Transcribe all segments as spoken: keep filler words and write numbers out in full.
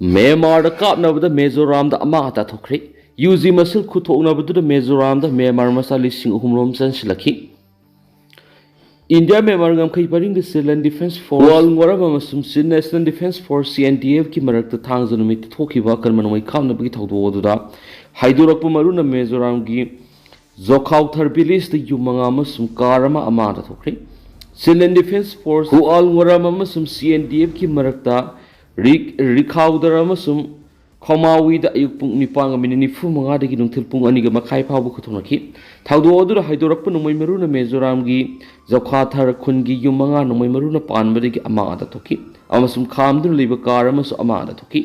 ꯃ꯭ꯌꯥꯟꯃꯥꯔꯗ ꯀꯥꯞꯅꯕꯗ ꯃꯤꯖꯣꯔꯥꯝꯗ ꯑꯃꯥꯡ ꯑꯇꯥ ꯊꯣꯛꯈ꯭ꯔꯦ꯫ ꯌꯨ ꯖꯤ ꯃꯁꯤꯜ ꯈꯨꯠꯊꯣꯛꯅꯕꯗꯨꯗ ꯃꯤꯖꯣꯔꯥꯝꯗ ꯃ꯭ꯌꯥꯟꯃꯥꯔ ꯃꯆꯥ ꯂꯤꯁꯤꯡ ꯑꯍꯨꯝ ꯔꯣꯝ ꯆꯪꯁꯤꯜꯂꯛꯈꯤ꯫ ꯏꯟꯗꯤꯌꯥ ꯃ꯭ꯌꯥꯟꯃꯥꯔ ꯉꯝꯈꯩ ꯄꯔꯤꯡꯗ ꯆꯤꯜꯗ꯭ꯔꯦꯟ ꯗꯤꯐꯦꯟꯁ ꯐꯣꯔꯁ, ꯋꯥꯜ ꯉꯣꯔꯥꯝ ꯑꯃꯁꯨꯡ ꯆꯤꯟ national defence forces, C N D ꯑꯦꯐꯀꯤ ꯃꯔꯛꯇ ꯊꯥꯡꯖ ꯅꯨꯃꯤꯠꯇ ꯊꯣꯛꯈꯤꯕ ꯑꯀꯟꯕ ꯅꯣꯡꯃꯩ ꯀꯥꯞꯅꯕꯒꯤ ꯊꯧꯗꯣꯛ ꯑꯗꯨꯗ ꯍꯥꯏꯗꯣꯔꯛꯄ ꯃꯔꯨꯅ ꯃꯤꯖꯣꯔꯥꯝꯒꯤ ꯖꯣꯈꯥꯎꯊꯔ ꯚꯤꯂꯦꯖꯇ ꯌꯨꯝ ꯃꯉꯥ ꯑꯃꯁꯨꯡ ꯀꯥꯔ ꯑꯃ ꯑꯃꯥꯡ ꯑꯇꯥ ꯊꯣꯛꯈ꯭ꯔꯦ꯫ ꯆꯤꯜꯗ꯭ꯔꯦꯟ ꯗꯤꯐꯦꯟꯁ ꯐꯣꯔꯁ, ꯋꯥꯜ ꯉꯣꯔꯥꯝ ꯑꯃꯁꯨꯡ ꯁꯤ ꯑꯦꯟ ꯗꯤ ꯑꯦꯐꯀꯤ ꯃꯔꯛꯇ ꯔꯤꯛ-, ꯔꯤꯈꯥꯎꯗꯔ ꯑꯃꯁꯨꯡ ꯈꯣꯃꯥꯋꯤꯗ ꯑꯌꯨꯛ ꯄꯨꯡ ꯅꯤꯄꯥꯟꯒ ꯃꯤꯅꯤꯠ ꯅꯤꯐꯨ ꯃꯉꯥꯗꯒꯤ ꯅꯨꯡꯊꯤꯜ ꯄꯨꯡ ꯑꯅꯤꯒ ꯃꯈꯥꯏ ꯐꯥꯎꯕ ꯈꯨꯠꯊꯣꯛꯅꯈꯤ꯫ ꯊꯧꯗꯣꯛ ꯑꯗꯨꯗ ꯍꯥꯏꯗꯣꯔꯛꯄ ꯅꯣꯡꯃꯩ ꯃꯔꯨꯅ ꯃꯤꯖꯣꯔꯥꯝꯒꯤ ꯖꯣꯈꯥꯊꯔ ꯈꯨꯟꯒꯤ ꯌꯨꯝ ꯃꯉꯥ ꯅꯣꯡꯃꯩ ꯃꯔꯨꯅ ꯄꯥꯟꯕꯗꯒꯤ ꯑꯃꯥꯡ ꯑꯇꯥ ꯊꯣꯛꯈꯤ ꯑꯃꯁꯨꯡ ꯈꯥꯝꯗꯨꯅ ꯂꯩꯕ ꯀꯥꯔ ꯑꯃꯁꯨ ꯑꯃꯥꯡ ꯑꯇꯥ ꯊꯣꯛꯈꯤ꯫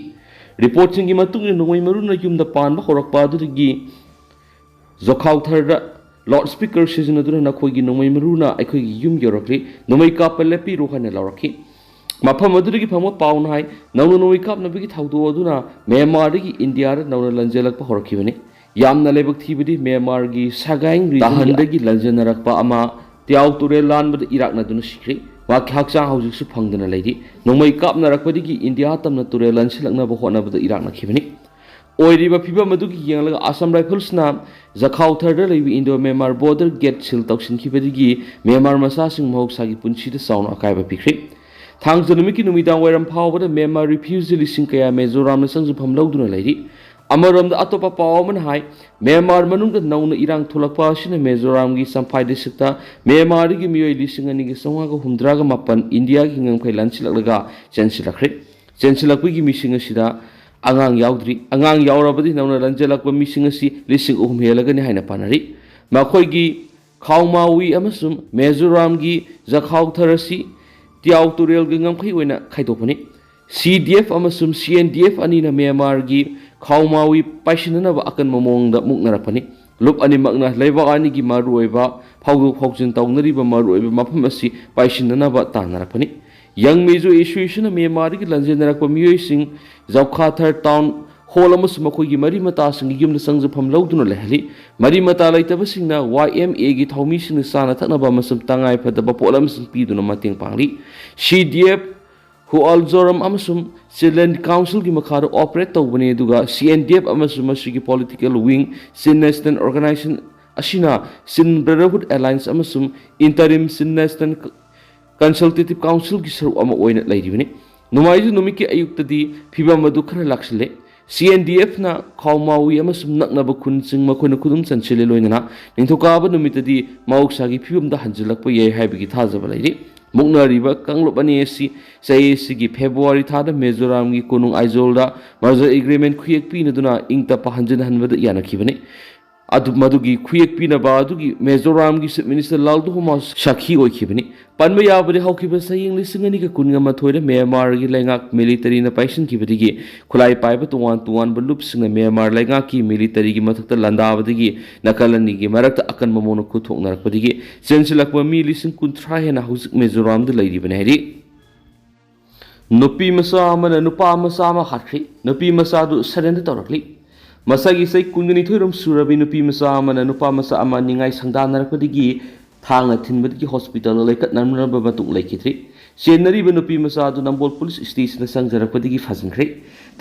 ꯔꯤꯄꯣꯔꯠꯁꯤꯡꯒꯤ ꯃꯇꯨꯡ ꯏꯟꯅ, ꯅꯣꯡꯃꯩ ꯃꯔꯨꯅ ꯌꯨꯝꯗ ꯄꯥꯟꯕ ꯍꯧꯔꯛꯄ ꯑꯗꯨꯗꯒꯤ ꯖꯣꯈꯥꯎꯊꯔꯗ ꯂꯥꯎꯗ ꯁ꯭ꯄꯤꯀꯔ ꯁꯤꯖꯤꯟꯅꯗꯨꯅ "ꯅꯈꯣꯏꯒꯤ ꯅꯣꯡꯃꯩ ꯃꯔꯨꯅ ꯑꯩꯈꯣꯏꯒꯤ ꯌꯨꯝ ꯌꯧꯔꯛꯂꯤ, ꯅꯣꯡꯃꯩ ꯀꯥꯞꯄ ꯂꯦꯞꯄꯤꯔꯣ" ꯍꯥꯏꯅ ꯂꯥꯎꯔꯛꯈꯤ꯫ ꯃꯐꯝ ꯑꯗꯨꯗꯒꯤ ꯐꯪꯕ ꯄꯥꯎꯅ ꯍꯥꯏ, ꯅꯧꯅ ꯅꯣꯡꯃꯩ ꯀꯥꯞꯅꯕꯒꯤ ꯊꯧꯗꯣꯛ ꯑꯗꯨꯅ ꯃ꯭ꯌꯥꯟꯃꯥꯔꯗꯒꯤ ꯏꯟꯗꯤꯌꯥꯗ ꯅꯧꯅ ꯂꯥꯟꯖꯦꯜꯂꯛꯄ ꯍꯧꯔꯛꯈꯤꯕꯅꯤ꯫ ꯌꯥꯝꯅ ꯂꯥꯏꯕꯛ ꯊꯤꯕꯗꯤ, ꯃ꯭ꯌꯥꯟꯃꯥꯔꯒꯤ ꯁꯥꯒꯥꯏꯡ ꯔꯤꯖꯟꯗ ꯇꯥꯍꯟꯗꯒꯤ ꯂꯥꯟꯖꯦꯟꯅꯔꯛꯄ ꯑꯃ ꯇꯤꯌꯥꯎ ꯇꯨꯔꯦꯜ ꯂꯥꯟꯕꯗ ꯏꯔꯥꯛꯅꯗꯨꯅ ꯁꯤꯈ꯭ꯔꯦ꯫ ꯃꯍꯥꯛꯀꯤ ꯍꯛꯆꯥꯡ ꯍꯧꯖꯤꯛꯁꯨ ꯐꯪꯗꯅ ꯂꯩꯔꯤ꯫ ꯅꯣꯡꯃꯩ ꯀꯥꯞꯅꯔꯛꯄꯗꯒꯤ ꯏꯟꯗꯤꯌꯥ ꯇꯝꯅ ꯇꯨꯔꯦꯜ ꯂꯥꯟꯁꯤꯜꯂꯛꯅꯕ ꯍꯣꯠꯅꯕꯗ ꯏꯔꯥꯛꯅꯈꯤꯕꯅꯤ꯫ ꯑꯣꯏꯔꯤꯕ ꯐꯤꯕꯝ ꯑꯗꯨꯒꯤ ꯌꯦꯡꯂꯒ ꯑꯁꯥꯝ ꯔꯥꯏꯐꯜꯁꯅ ꯖꯈꯥꯎꯊꯔꯗ ꯂꯩꯕ ꯏꯟꯗꯣ ꯃ꯭ꯌꯥꯟꯃꯥꯔ ꯕꯣꯔꯗꯔ ꯒꯦꯠ ꯁꯤꯜ ꯇꯧꯁꯤꯟꯈꯤꯕꯗꯒꯤ ꯃ꯭ꯌꯥꯟꯃꯥꯔ ꯃꯆꯥꯁꯤꯡ ꯃꯍꯧꯁꯥꯒꯤ ꯄꯨꯟꯁꯤꯗ ꯆꯥꯎꯅ ꯑꯀꯥꯏꯕ ꯄꯤꯈ꯭ꯔꯦ꯫ ꯊꯥꯡꯖ ꯅꯨꯃꯤꯠꯀꯤ ꯅꯨꯃꯤꯗꯥꯡ ꯋꯥꯏꯔꯝ ꯐꯥꯎꯕꯗ ꯃ꯭ꯌꯥꯟꯃꯥꯔ ꯔꯤꯐ꯭ꯌꯨꯖꯤ ꯂꯤꯁꯤꯡ ꯀꯌꯥ ꯃꯤꯖꯣꯔꯥꯝꯗ ꯆꯪꯖꯐꯝ ꯂꯧꯗꯨꯅ ꯂꯩꯔꯤ꯫ ꯑꯃꯔꯣꯝꯗ, ꯑꯇꯣꯞꯄ ꯄꯥꯎ ꯑꯃꯅ ꯍꯥꯏ, ꯃ꯭ꯌꯥꯟꯃꯥꯔ ꯃꯅꯨꯡꯗ ꯅꯧꯅ ꯏꯔꯥꯡ ꯊꯣꯛꯂꯛꯄ ꯑꯁꯤꯅ ꯃꯤꯖꯣꯔꯥꯝꯒꯤ ꯆꯝꯐꯥꯏ ꯗꯤꯁꯇ꯭ꯔꯤꯛꯇ ꯃ꯭ꯌꯥꯟꯃꯥꯔꯗꯒꯤ ꯃꯤꯑꯣꯏ ꯂꯤꯁꯤꯡ ꯑꯅꯤꯒ ꯆꯥꯝꯃꯉꯥꯒ ꯍꯨꯝꯗ꯭ꯔꯥꯒ ꯃꯥꯄꯟ ꯏꯟꯗꯤꯌꯥꯒꯤ ꯉꯝꯈꯩ ꯂꯥꯟꯁꯤꯜꯂꯛꯂꯒ ꯆꯦꯟꯁꯤꯜꯂꯛꯈ꯭ꯔꯦ꯫ ꯆꯦꯟꯁꯤꯜꯂꯛꯄꯒꯤ ꯃꯤꯁꯤꯡ ꯑꯁꯤꯗ ꯑꯉꯥꯡ ꯌꯥꯎꯗ꯭ꯔꯤ꯫ ꯑꯉꯥꯡ ꯌꯥꯎꯔꯕꯗꯤ ꯅꯧꯅ ꯂꯥꯟꯖꯦꯜꯂꯛꯄ ꯃꯤꯁꯤꯡ ꯑꯁꯤ ꯂꯤꯁꯤꯡ ꯑꯍꯨꯝ ꯍꯦꯜꯂꯒꯅꯤ ꯍꯥꯏꯅ ꯄꯥꯅꯔꯤ꯫ ꯃꯈꯣꯏꯒꯤ ꯈꯥꯎꯃꯥꯋꯤ ꯑꯃꯁꯨꯡ ꯃꯤꯖꯣꯔꯥꯝꯒꯤ ꯖꯈꯥꯎꯊꯔ ꯑꯁꯤ ꯇꯤꯌꯥꯎ ꯇꯨꯔꯦꯜꯒꯤ ꯉꯝꯈꯩ ꯑꯣꯏꯅ ꯈꯥꯏꯗꯣꯛꯄꯅꯤ꯫ ꯁꯤ ꯗꯤ ꯑꯦꯐ ꯑꯃꯁꯨꯡ ꯁꯤ ꯑꯦꯟ ꯗꯤ ꯑꯦꯐ ꯑꯅꯤꯅ ꯃ꯭ꯌꯥꯟꯃꯥꯔꯒꯤ ꯈꯥꯎꯃꯥꯋꯤ ꯄꯥꯏꯁꯤꯟꯅꯅꯕ ꯑꯀꯟꯕ ꯃꯑꯣꯡꯗ ꯃꯨꯛꯅꯔꯛꯄꯅꯤ꯫ ꯂꯨꯞ ꯑꯅꯤꯃꯛꯅ ꯂꯩꯕꯥꯛ ꯑꯅꯤꯒꯤ ꯃꯔꯨꯑꯣꯏꯕ ꯐꯥꯎꯗꯣꯛ ꯐꯥꯎꯖꯤꯟ ꯇꯧꯅꯔꯤꯕ ꯃꯔꯨꯑꯣꯏꯕ ꯃꯐꯝ ꯑꯁꯤ ꯄꯥꯏꯁꯤꯟꯅꯅꯕ ꯇꯥꯟꯅꯔꯛꯄꯅꯤ꯫ ꯌꯪ ꯃꯤꯖꯣ ꯑꯦꯁꯣꯁꯤꯌꯦꯁꯟꯅ ꯃ꯭ꯌꯥꯟꯃꯥꯔꯗꯒꯤ ꯂꯥꯟꯖꯦꯟꯅꯔꯛꯄ ꯃꯤꯑꯣꯏꯁꯤꯡ ꯖꯧꯈꯥꯊꯔ ꯇꯥꯎꯟ ꯍꯣꯜ ꯑꯃꯁꯨꯡ ꯃꯈꯣꯏꯒꯤ ꯃꯔꯤ ꯃꯇꯥꯁꯤꯡꯒꯤ ꯌꯨꯝꯗ ꯆꯪꯖꯐꯝ ꯂꯧꯗꯨꯅ ꯂꯩꯍꯜꯂꯤ꯫ ꯃꯔꯤ ꯃꯇꯥ ꯂꯩꯇꯕꯁꯤꯡꯅ ꯋꯥꯏ ꯑꯦꯝ ꯑꯦꯒꯤ ꯊꯧꯃꯤꯁꯤꯡꯅ ꯆꯥꯅ ꯊꯛꯅꯕ ꯑꯃꯁꯨꯡ ꯇꯉꯥꯏ ꯐꯗꯕ ꯄꯣꯠꯂꯝꯁꯤꯡ ꯄꯤꯗꯨꯅ ꯃꯇꯦꯡ ꯄꯥꯡꯂꯤ꯫ ꯁꯤ ꯗꯤ ꯑꯦꯐ ꯀꯣꯑꯥꯜꯖꯣꯔꯝ ꯑꯃꯁꯨꯡ ꯆꯤꯟ ꯂꯦꯟ ꯀꯥꯎꯟꯁꯤꯜꯒꯤ ꯃꯈꯥꯗ ꯑꯣꯄꯔꯦꯠ ꯇꯧꯕꯅꯤ, ꯑꯗꯨꯒ C N D F ꯑꯃꯁꯨꯡ ꯃꯁꯤꯒꯤ ꯄꯣꯂꯤꯇꯤꯀꯦꯜ ꯋꯤꯡ, ꯆꯤꯟ ꯅꯦꯁꯅꯦꯜ ꯑꯣꯔꯒꯅꯥꯏꯖꯦꯁꯟ ꯑꯁꯤꯅ ꯆꯤꯟ ꯕ꯭ꯔꯗꯔꯍꯨꯗ ꯑꯦꯂꯥꯌꯟꯁ ꯑꯃꯁꯨꯡ ꯏꯟꯇꯔꯤꯝ ꯆꯤꯟ ꯅꯦꯁꯅꯦꯜ ꯀꯟꯁꯜꯇꯦꯇꯤꯚ ꯀꯥꯎꯟꯁꯤꯜꯒꯤ ꯁꯔꯨꯛ ꯑꯃ ꯑꯣꯏꯅ ꯂꯩꯔꯤꯕꯅꯤ꯫ ꯅꯣꯡꯃꯥꯏꯖꯤꯡ ꯅꯨꯃꯤꯠꯀꯤ ꯑꯌꯨꯛꯇꯗꯤ ꯐꯤꯕꯝ ꯑꯗꯨ ꯈꯔ ꯂꯥꯛꯁꯤꯜꯂꯦ꯫ C N D F ꯅ ꯈꯥꯎꯃꯥꯋꯤ ꯑꯃꯁꯨꯡ ꯅꯛꯅꯕ ꯈꯨꯟꯁꯤꯡ ꯃꯈꯣꯏꯅ ꯈꯨꯗꯨꯝ ꯆꯟꯁꯤꯜꯂꯦ, ꯂꯣꯏꯅꯅ ꯅꯤꯡꯊꯧꯀꯥꯕ ꯅꯨꯃꯤꯠꯇꯗꯤ ꯃꯍꯧꯁꯥꯒꯤ ꯐꯤꯕꯝꯗ ꯍꯟꯖꯤꯜꯂꯛꯄ ꯌꯥꯏ ꯍꯥꯏꯕꯒꯤ ꯊꯥꯖꯕ ꯂꯩꯔꯤ꯫ ꯃꯨꯛꯅꯔꯤꯕ ꯀꯥꯡꯂꯨꯞ ꯑꯅꯤ ꯑꯁꯤ ꯆꯍꯤ ꯑꯁꯤꯒꯤ ꯐꯦꯕ꯭ꯔꯨꯋꯥꯔꯤ ꯊꯥꯗ ꯃꯤꯖꯣꯔꯥꯝꯒꯤ ꯀꯣꯅꯨꯡ ꯑꯥꯏꯖꯣꯜꯗ ꯃꯔꯖꯔ ꯑꯦꯒ꯭ꯔꯤꯃꯦꯟ ꯈꯨꯌꯦꯛ ꯄꯤꯅꯗꯨꯅ ꯏꯪ ꯇꯞꯄ ꯍꯟꯖꯤꯟ ꯍꯟꯕꯗ ꯌꯥꯅꯈꯤꯕꯅꯤ꯫ ꯑꯗꯨ, ꯃꯗꯨꯒꯤ ꯈꯨꯌꯦꯛ ꯄꯤꯅꯕ ꯑꯗꯨꯒꯤ ꯃꯤꯖꯣꯔꯥꯝꯒꯤ ꯆꯤꯐ ꯃꯤꯅꯤꯁꯇꯔ ꯂꯥꯜꯗꯨꯍꯣꯃꯥ ꯁꯥꯈꯤ ꯑꯣꯏꯈꯤꯕꯅꯤ꯫ ꯄꯟꯕ ꯌꯥꯕꯗꯤ, ꯍꯧꯈꯤꯕ ꯆꯍꯤ ꯂꯤꯁꯤꯡ ꯑꯅꯤꯒ ꯀꯨꯟꯒ ꯃꯥꯊꯣꯏꯗ ꯃ꯭ꯌꯥꯟꯃꯥꯔꯒꯤ ꯂꯩꯉꯥꯛ ꯃꯤꯂꯤꯇꯔꯤꯅ ꯄꯥꯏꯁꯤꯟꯈꯤꯕꯗꯒꯤ ꯈꯨꯠꯂꯥꯏ ꯄꯥꯏꯕ ꯇꯣꯉꯥꯟ ꯇꯣꯉꯥꯟꯕ ꯂꯨꯞꯁꯤꯡꯅ ꯃ꯭ꯌꯥꯟꯃꯥꯔ ꯂꯩꯉꯥꯛꯀꯤ ꯃꯤꯂꯤꯇꯔꯤꯒꯤ ꯃꯊꯛꯇ ꯂꯥꯟꯗꯥꯕꯗꯒꯤ ꯅꯥꯀꯜ ꯑꯅꯤꯒꯤ ꯃꯔꯛꯇ ꯑꯀꯟꯕ ꯃꯑꯣꯡꯗ ꯈꯨꯠꯊꯣꯛꯅꯔꯛꯄꯗꯒꯤ ꯆꯦꯟꯁꯤꯜꯂꯛꯄ ꯃꯤ ꯂꯤꯁꯤꯡ ꯀꯨꯟꯊ꯭ꯔꯥ ꯍꯦꯟꯅ ꯍꯧꯖꯤꯛ ꯃꯤꯖꯣꯔꯥꯝꯗ ꯂꯩꯔꯤꯕꯅꯤ ꯍꯥꯏꯔꯤ꯫ ꯅꯨꯄꯤ ꯃꯆꯥ ꯑꯃꯅ ꯅꯨꯄꯥ ꯃꯆꯥ ꯑꯃ ꯍꯥꯠꯈ꯭ꯔꯤ꯫ ꯅꯨꯄꯤ ꯃꯆꯥꯗꯨ ꯁꯔꯦꯟꯗꯔ ꯇꯧꯔꯛꯂꯤ꯫ ꯃꯁꯥꯒꯤ ꯆꯍꯤ ꯀꯨꯟꯒ ꯅꯤꯊꯣꯏ ꯔꯣꯝ ꯁꯨꯔꯕꯤ ꯅꯨꯄꯤ ꯃꯆꯥ ꯑꯃꯅ ꯅꯨꯄꯥ ꯃꯆꯥ ꯑꯃ ꯅꯤꯡꯉꯥꯏ ꯁꯪꯗꯥꯅꯔꯛꯄꯗꯒꯤ ꯊꯥꯡꯅ ꯊꯤꯟꯕꯗꯒꯤ ꯍꯣꯁꯄꯤꯇꯥꯜꯗ ꯂꯩꯈꯠꯅꯔꯝꯂꯕ ꯃꯇꯨꯡ ꯂꯩꯈꯤꯗ꯭ꯔꯤ꯫ ꯆꯦꯟꯅꯔꯤꯕ ꯅꯨꯄꯤ ꯃꯆꯥ ꯑꯗꯨ ꯅꯝꯕꯣꯜ ꯄꯨꯂꯤꯁ ꯁ꯭ꯇꯦꯁꯟꯗ ꯆꯪꯖꯔꯛꯄꯗꯒꯤ ꯐꯥꯖꯤꯟꯈ꯭ꯔꯦ꯫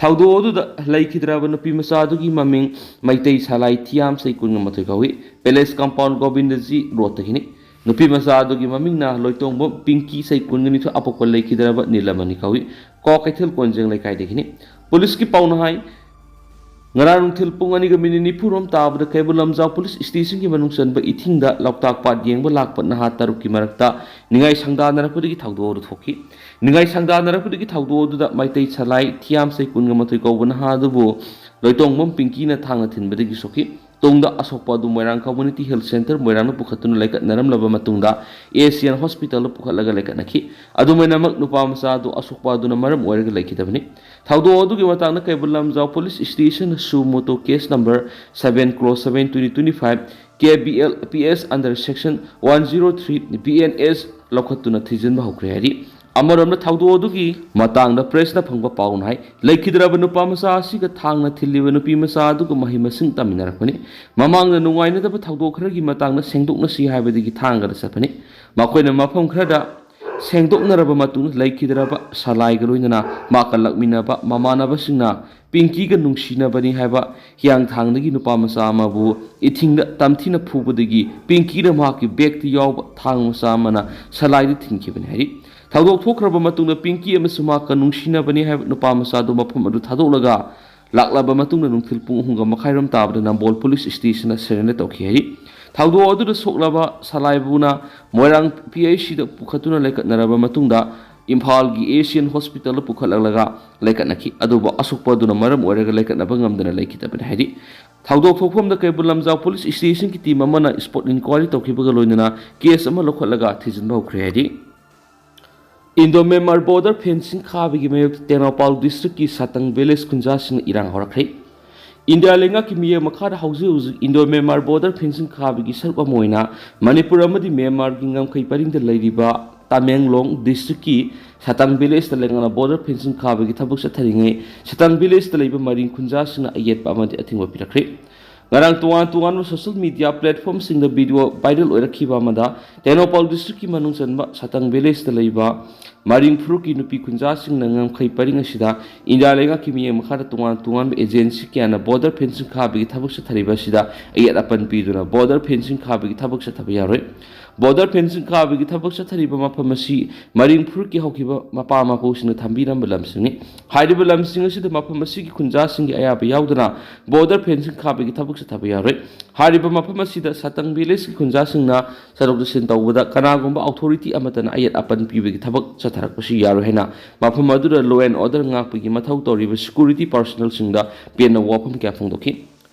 ꯊꯧꯗꯣꯛ ꯑꯗꯨꯗ ꯂꯩꯈꯤꯗ꯭ꯔꯕ ꯅꯨꯄꯤ ꯃꯆꯥ ꯑꯗꯨꯒꯤ ꯃꯃꯤꯡ ꯃꯩꯇꯩ ꯁꯂꯥꯏ ꯊꯤꯌꯥꯝ, ꯆꯍꯤ ꯀꯨꯟꯒ ꯃꯥꯊꯣꯏ ꯀꯧꯏ꯫ ꯄꯦꯂꯦꯁ ꯀꯝꯄꯥꯎꯟ ꯒꯣꯕꯤꯟꯗꯖꯤ ꯔꯣꯗꯇꯒꯤꯅꯤ꯫ ꯅꯨꯄꯤ ꯃꯆꯥ ꯑꯗꯨꯒꯤ ꯃꯃꯤꯡꯅ ꯂꯣꯏꯇꯣꯡꯕꯝ ꯄꯤꯡꯀꯤ, ꯆꯍꯤ ꯀꯨꯟꯒ ꯅꯤꯊꯣꯏ, ꯑꯄꯣꯛꯄ ꯂꯩꯈꯤꯗ꯭ꯔꯕ ꯅꯤꯂꯃꯅꯤ ꯀꯧꯏ꯫ ꯀ꯭ꯋꯥꯀꯩꯊꯦꯜ ꯀꯣꯟꯖꯦꯡ ꯂꯩꯀꯥꯏꯗꯒꯤꯅꯤ꯫ ꯄꯨꯂꯤꯁꯀꯤ ꯄꯥꯎꯅ ꯍꯥꯏ, ꯉꯔꯥꯡ ꯅꯨꯡꯊꯤꯜ ꯄꯨꯡ ꯑꯅꯤꯒ ꯃꯤꯅꯤꯠ ꯅꯤꯐꯨ ꯔꯣꯝ ꯇꯥꯕꯗ ꯀꯩꯕꯨꯜ ꯂꯝꯖꯥꯎ ꯄꯨꯂꯤꯁ ꯁ꯭ꯇꯦꯁꯟꯒꯤ ꯃꯅꯨꯡ ꯆꯟꯕ ꯏꯊꯤꯡꯗ ꯂꯣꯛꯇꯥꯛ ꯄꯥꯠ ꯌꯦꯡꯕ ꯂꯥꯛꯄ ꯅꯍꯥ ꯇꯔꯨꯛꯀꯤ ꯃꯔꯛꯇ ꯅꯤꯡꯉꯥꯏ ꯁꯪꯗꯥꯅꯔꯛꯄꯗꯒꯤ ꯊꯧꯗꯣꯛ ꯑꯗꯨ ꯊꯣꯛꯈꯤ꯫ ꯅꯤꯡꯉꯥꯏ ꯁꯪꯗꯥꯅꯔꯛꯄꯗꯒꯤ ꯊꯧꯗꯣꯛ ꯑꯗꯨꯗ ꯃꯩꯇꯩ ꯁꯂꯥꯏ ꯊꯤꯌꯥꯝ, ꯆꯍꯤ ꯀꯨꯟꯒ ꯃꯥꯊꯣꯏ ꯀꯧꯕ ꯅꯍꯥ ꯑꯗꯨꯕꯨ ꯂꯣꯏꯇꯣꯡꯕꯝ ꯄꯤꯡꯀꯤꯅ ꯊꯥꯡꯅ ꯊꯤꯟꯕꯗꯒꯤ ꯁꯣꯛꯈꯤ꯫ ꯇꯨꯡꯗ ꯑꯁꯣꯛꯄ ꯑꯗꯨ ꯃꯣꯏꯔꯥꯡ ꯀꯝꯃ꯭ꯌꯨꯅꯤꯇꯤ ꯍꯦꯜꯊ ꯁꯦꯟꯇꯔ ꯃꯣꯏꯔꯥꯡꯗ ꯄꯨꯈꯠꯇꯨꯅ ꯂꯩꯈꯠꯅꯔꯝꯂꯕ ꯃꯇꯨꯡꯗ ꯑꯦꯁꯤꯌꯥꯟ ꯍꯣꯁꯄꯤꯇꯥꯜꯗ ꯄꯨꯈꯠꯂꯒ ꯂꯩꯈꯠꯅꯈꯤ꯫ ꯑꯗꯨꯃꯥꯏꯅꯃꯛ ꯅꯨꯄꯥ ꯃꯆꯥ ꯑꯗꯨ ꯑꯁꯣꯛꯄ ꯑꯗꯨꯅ ꯃꯔꯝ ꯑꯣꯏꯔꯒ ꯂꯩꯈꯤꯗꯕꯅꯤ꯫ ꯊꯧꯗꯣꯛ ꯑꯗꯨꯒꯤ ꯃꯇꯥꯡꯗ Keibul Lamjao police ꯁ꯭ꯇꯦꯁꯟꯅ suo motu case number seven cross seven twenty twenty five, K B L P S under section one zero three B N S ꯂꯧꯈꯠꯇꯨꯅ ꯊꯤꯖꯤꯟꯕ ꯍꯧꯈ꯭ꯔꯦ ꯍꯥꯏꯔꯤ꯫ ꯑꯃꯔꯣꯝꯗ ꯊꯧꯗꯣꯛ ꯑꯗꯨꯒꯤ ꯃꯇꯥꯡꯗ ꯄ꯭ꯔꯦꯁꯅ ꯐꯪꯕ ꯄꯥꯎꯅ ꯍꯥꯏ, ꯂꯩꯈꯤꯗ꯭ꯔꯕ ꯅꯨꯄꯥ ꯃꯆꯥ ꯑꯁꯤꯒ ꯊꯥꯡꯅ ꯊꯤꯜꯂꯤꯕ ꯅꯨꯄꯤ ꯃꯆꯥ ꯑꯗꯨꯒ ꯃꯍꯩ ꯃꯁꯤꯡ ꯇꯝꯃꯤꯟꯅꯔꯛꯄꯅꯤ꯫ ꯃꯃꯥꯡꯗ ꯅꯨꯡꯉꯥꯏꯅꯗꯕ ꯊꯧꯗꯣꯛ ꯈꯔꯒꯤ ꯃꯇꯥꯡꯗ ꯁꯦꯡꯗꯣꯛꯅꯁꯤ ꯍꯥꯏꯕꯗꯒꯤ ꯊꯥꯡꯒꯗ ꯆꯠꯄꯅꯤ꯫ ꯃꯈꯣꯏꯅ ꯃꯐꯝ ꯈꯔꯗ ꯁꯦꯡꯗꯣꯛꯅꯔꯕ ꯃꯇꯨꯡꯗ ꯂꯩꯈꯤꯗ꯭ꯔꯕ ꯁꯂꯥꯏꯒ ꯂꯣꯏꯅꯅ ꯃꯍꯥꯛꯀ ꯂꯥꯛꯃꯤꯟꯅꯕ ꯃꯃꯥꯟꯅꯕꯁꯤꯡꯅ ꯄꯤꯡꯀꯤꯒ ꯅꯨꯡꯁꯤꯅꯕꯅꯤ ꯍꯥꯏꯕ ꯍꯤꯌꯥꯡꯊꯥꯡꯗꯒꯤ ꯅꯨꯄꯥ ꯃꯆꯥ ꯑꯃꯕꯨ ꯏꯊꯤꯡꯗ ꯇꯝꯊꯤꯅ ꯐꯨꯕꯗꯒꯤ ꯄꯤꯡꯀꯤꯅ ꯃꯍꯥꯛꯀꯤ ꯕꯦꯒꯇ ꯌꯥꯎꯕ ꯊꯥꯡ ꯃꯆꯥ ꯑꯃꯅ ꯁꯂꯥꯏꯗ ꯊꯤꯟꯈꯤꯕꯅꯤ ꯍꯥꯏꯔꯤ꯫ ꯊꯧꯗꯣꯛ ꯊꯣꯛꯈ꯭ꯔꯕ ꯃꯇꯨꯡꯗ ꯄꯤꯡꯀꯤ ꯑꯃꯁꯨꯡ ꯃꯍꯥꯛꯀ ꯅꯨꯡꯁꯤꯅꯕꯅꯤ ꯍꯥꯏꯕ ꯅꯨꯄꯥ ꯃꯆꯥꯗꯨ ꯃꯐꯝ ꯑꯗꯨ ꯊꯥꯗꯣꯛꯂꯒ ꯂꯥꯛꯂꯕ ꯃꯇꯨꯡꯗ ꯅꯨꯡꯊꯤꯜ ꯄꯨꯡ ꯑꯍꯨꯝꯒ ꯃꯈꯥꯏꯔꯣꯝ ꯇꯥꯕꯗ ꯅꯝꯕꯣꯜ ꯄꯨꯂꯤꯁ ꯁ꯭ꯇꯦꯁꯟꯗ ꯁꯔꯦꯟꯗꯔ ꯇꯧꯈꯤ ꯍꯥꯏꯔꯤ꯫ ꯊꯧꯗꯣꯛ ꯑꯗꯨꯗ ꯁꯣꯛꯂꯕ ꯁꯂꯥꯏꯕꯨꯅ ꯃꯣꯏꯔꯥꯡ ꯄꯤ ꯑꯩꯆ ꯁꯤꯗ ꯄꯨꯈꯠꯇꯨꯅ ꯂꯩꯈꯠꯅꯔꯕ ꯃꯇꯨꯡꯗ ꯏꯝꯐꯥꯜꯒꯤ ꯑꯦꯁꯤꯌꯥꯟ ꯍꯣꯁꯄꯤꯇꯥꯜꯗ ꯄꯨꯈꯠꯂꯛꯂꯒ ꯂꯩꯈꯠꯅꯈꯤ꯫ ꯑꯗꯨꯕꯨ ꯑꯁꯣꯛꯄ ꯑꯗꯨꯅ ꯃꯔꯝ ꯑꯣꯏꯔꯒ ꯂꯩꯈꯠꯅꯕ ꯉꯝꯗꯅ ꯂꯩꯈꯤꯗꯕꯅꯤ ꯍꯥꯏꯔꯤ꯫ ꯊꯧꯗꯣꯛ ꯊꯣꯛꯐꯝꯗ ꯀꯩꯕꯨꯜ ꯂꯝꯖꯥꯎ ꯄꯨꯂꯤꯁ ꯁ꯭ꯇꯦꯁꯟꯒꯤ ꯇꯤꯝ ꯑꯃꯅ ꯁ꯭ꯄꯣꯠ ꯏꯟꯀ꯭ꯋꯥꯏꯔꯤ ꯇꯧꯈꯤꯕꯒ ꯂꯣꯏꯅꯅ ꯀꯦꯁ ꯑꯃ ꯂꯧꯈꯠꯂꯒ ꯊꯤꯖꯤꯟꯕ ꯍꯧꯈ꯭ꯔꯦ ꯍꯥꯏꯔꯤ꯫ ꯏꯟꯗꯣ ꯃ꯭ꯌꯥꯟꯃꯥꯔ ꯕꯣꯔꯗꯔ ꯐꯦꯟꯁꯤꯡ ꯈꯥꯕꯒꯤ ꯃꯥꯌꯣꯛꯇ ꯇꯦꯡꯅꯧꯄꯥꯜ ꯗꯤꯁꯇ꯭ꯔꯤꯛꯀꯤ ꯁꯥꯇꯪ ꯚꯤꯂꯦꯖ ꯈꯨꯟꯖꯥꯁꯤꯡꯅ ꯏꯔꯥꯡ ꯍꯧꯔꯛꯈ꯭ꯔꯦ꯫ ꯏꯟꯗꯤꯌꯥ ꯂꯩꯉꯥꯛꯀꯤ ꯃꯤꯠꯌꯦꯡ ꯃꯈꯥꯗ ꯍꯧꯖꯤꯛ ꯍꯧꯖꯤꯛ ꯏꯟꯗꯣ ꯃ꯭ꯌꯥꯟꯃꯥꯔ ꯕꯣꯔꯗꯔ ꯐꯦꯟꯁꯤꯡ ꯈꯥꯕꯒꯤ ꯁꯔꯨꯛ ꯑꯃ ꯑꯣꯏꯅ ꯃꯅꯤꯄꯨꯔ ꯑꯃꯗꯤ ꯃ꯭ꯌꯥꯟꯃꯥꯔꯒꯤ ꯉꯝꯈꯩ ꯄꯔꯤꯡꯗ ꯂꯩꯔꯤꯕ ꯇꯃꯦꯡꯂꯣꯡ ꯗꯤꯁꯇ꯭ꯔꯤꯛꯀꯤ ꯁꯥꯇꯪ ꯚꯤꯂꯦꯖꯇ ꯂꯩꯉꯥꯛꯅ ꯕꯣꯔꯗꯔ ꯐꯦꯟꯁꯤꯡ ꯈꯥꯕꯒꯤ ꯊꯕꯛ ꯆꯠꯊꯔꯤꯉꯩ ꯁꯥꯇꯪ ꯚꯤꯂꯦꯖꯇ ꯂꯩꯕ ꯃꯔꯤꯡ ꯈꯨꯟꯖꯥꯁꯤꯡꯅ ꯑꯌꯦꯠꯄ ꯑꯃꯗꯤ ꯑꯊꯤꯡꯕ ꯄꯤꯔꯛꯈ꯭ꯔꯦ꯫ ꯉꯔꯥꯡ ꯇꯣꯉꯥꯟ ꯇꯣꯉꯥꯟꯕ ꯁꯣꯁꯤꯌꯦꯜ ꯃꯤꯗꯤꯌꯥ ꯄ꯭ꯂꯦꯠꯐꯣꯔꯝꯁꯤꯡꯗ ꯚꯤꯗꯤꯑꯣ ꯚꯥꯏꯔꯦꯜ ꯑꯣꯏꯔꯛꯈꯤꯕ ꯑꯃꯗ ꯇꯦꯡꯅꯧꯄꯥꯜ ꯗꯤꯁꯇ꯭ꯔꯤꯛꯀꯤ ꯃꯅꯨꯡ ꯆꯟꯕ ꯁꯥꯇꯪ ꯚꯤꯂꯦꯖꯇ ꯂꯩꯕ ꯃꯔꯤꯡ ꯐꯨꯔꯨꯞꯀꯤ ꯅꯨꯄꯤ ꯈꯨꯟꯖꯥꯁꯤꯡꯅ ꯉꯝꯈꯩ ꯄꯔꯤꯡ ꯑꯁꯤꯗ ꯏꯟꯗꯤꯌꯥ ꯂꯩꯉꯥꯛꯀꯤ ꯃꯤꯠꯌꯦꯡ ꯃꯈꯥꯗ ꯇꯣꯉꯥꯟ ꯇꯣꯉꯥꯟꯕ ꯑꯦꯖꯦꯟꯁꯤ ꯀꯌꯥꯅ ꯕꯣꯔꯗꯔ ꯐꯦꯟꯁꯤꯡ ꯈꯥꯕꯒꯤ ꯊꯕꯛ ꯆꯠꯊꯔꯤꯕ ꯑꯁꯤꯗ ꯑꯌꯦꯠ ꯑꯄꯟ ꯄꯤꯗꯨꯅ ꯕꯣꯔꯗꯔ ꯐꯦꯟꯁꯤꯡ ꯈꯥꯕꯒꯤ ꯊꯕꯛ ꯆꯠꯊꯕ ꯌꯥꯔꯣꯏ꯫ ꯕꯣꯔꯗꯔ ꯐꯦꯟꯁꯤꯡ ꯈꯥꯕꯒꯤ ꯊꯕꯛ ꯆꯠꯊꯔꯤꯕ ꯃꯐꯝ ꯑꯁꯤ ꯃꯔꯤꯡ ꯐꯨꯔꯨꯞꯀꯤ ꯍꯧꯈꯤꯕ ꯃꯄꯥ ꯃꯄꯨꯁꯤꯡꯅ ꯊꯝꯕꯤꯔꯝꯕ ꯂꯝꯁꯤꯡꯅꯤ꯫ ꯍꯥꯏꯔꯤꯕ ꯂꯝꯁꯤꯡ ꯑꯁꯤꯗ ꯃꯐꯝ ꯑꯁꯤꯒꯤ ꯈꯨꯟꯖꯥꯁꯤꯡꯒꯤ ꯑꯌꯥꯕ ꯌꯥꯎꯗꯅ ꯕꯣꯔꯗꯔ ꯐꯦꯟꯁꯤꯡ ꯈꯥꯕꯒꯤ ꯊꯕꯛ ꯆꯠꯊꯕ ꯌꯥꯔꯣꯏ꯫ ꯍꯥꯏꯔꯤꯕ ꯃꯐꯝ ꯑꯁꯤꯗ ꯁꯥꯇꯪ ꯚꯤꯂꯦꯖꯀꯤ ꯈꯨꯟꯖꯥꯁꯤꯡꯅ ꯆꯠꯊꯣꯛ ꯆꯠꯁꯤꯟ ꯇꯧꯕꯗ ꯀꯅꯥꯒꯨꯝꯕ ꯑꯣꯊꯣꯔꯤꯇꯤ ꯑꯃꯠꯇꯅ ꯑꯌꯦꯠ ꯑꯄꯟ ꯄꯤꯕꯒꯤ ꯊꯕꯛ ꯆꯠꯊꯔꯛꯄꯁꯨ ꯌꯥꯔꯣꯏ ꯍꯥꯏꯅ ꯃꯐꯝ ꯑꯗꯨꯗ law and order ꯉꯥꯛꯄꯒꯤ ꯃꯊꯧ ꯇꯧꯔꯤꯕ ꯁꯦꯀ꯭ꯌꯨꯔꯤꯇꯤ ꯄꯥꯔꯁꯣꯅꯦꯜꯁꯤꯡꯗ ꯄꯦꯟꯅ ꯋꯥꯐꯝ ꯀꯌꯥ ꯐꯣꯡꯗꯣꯛꯈꯤ꯫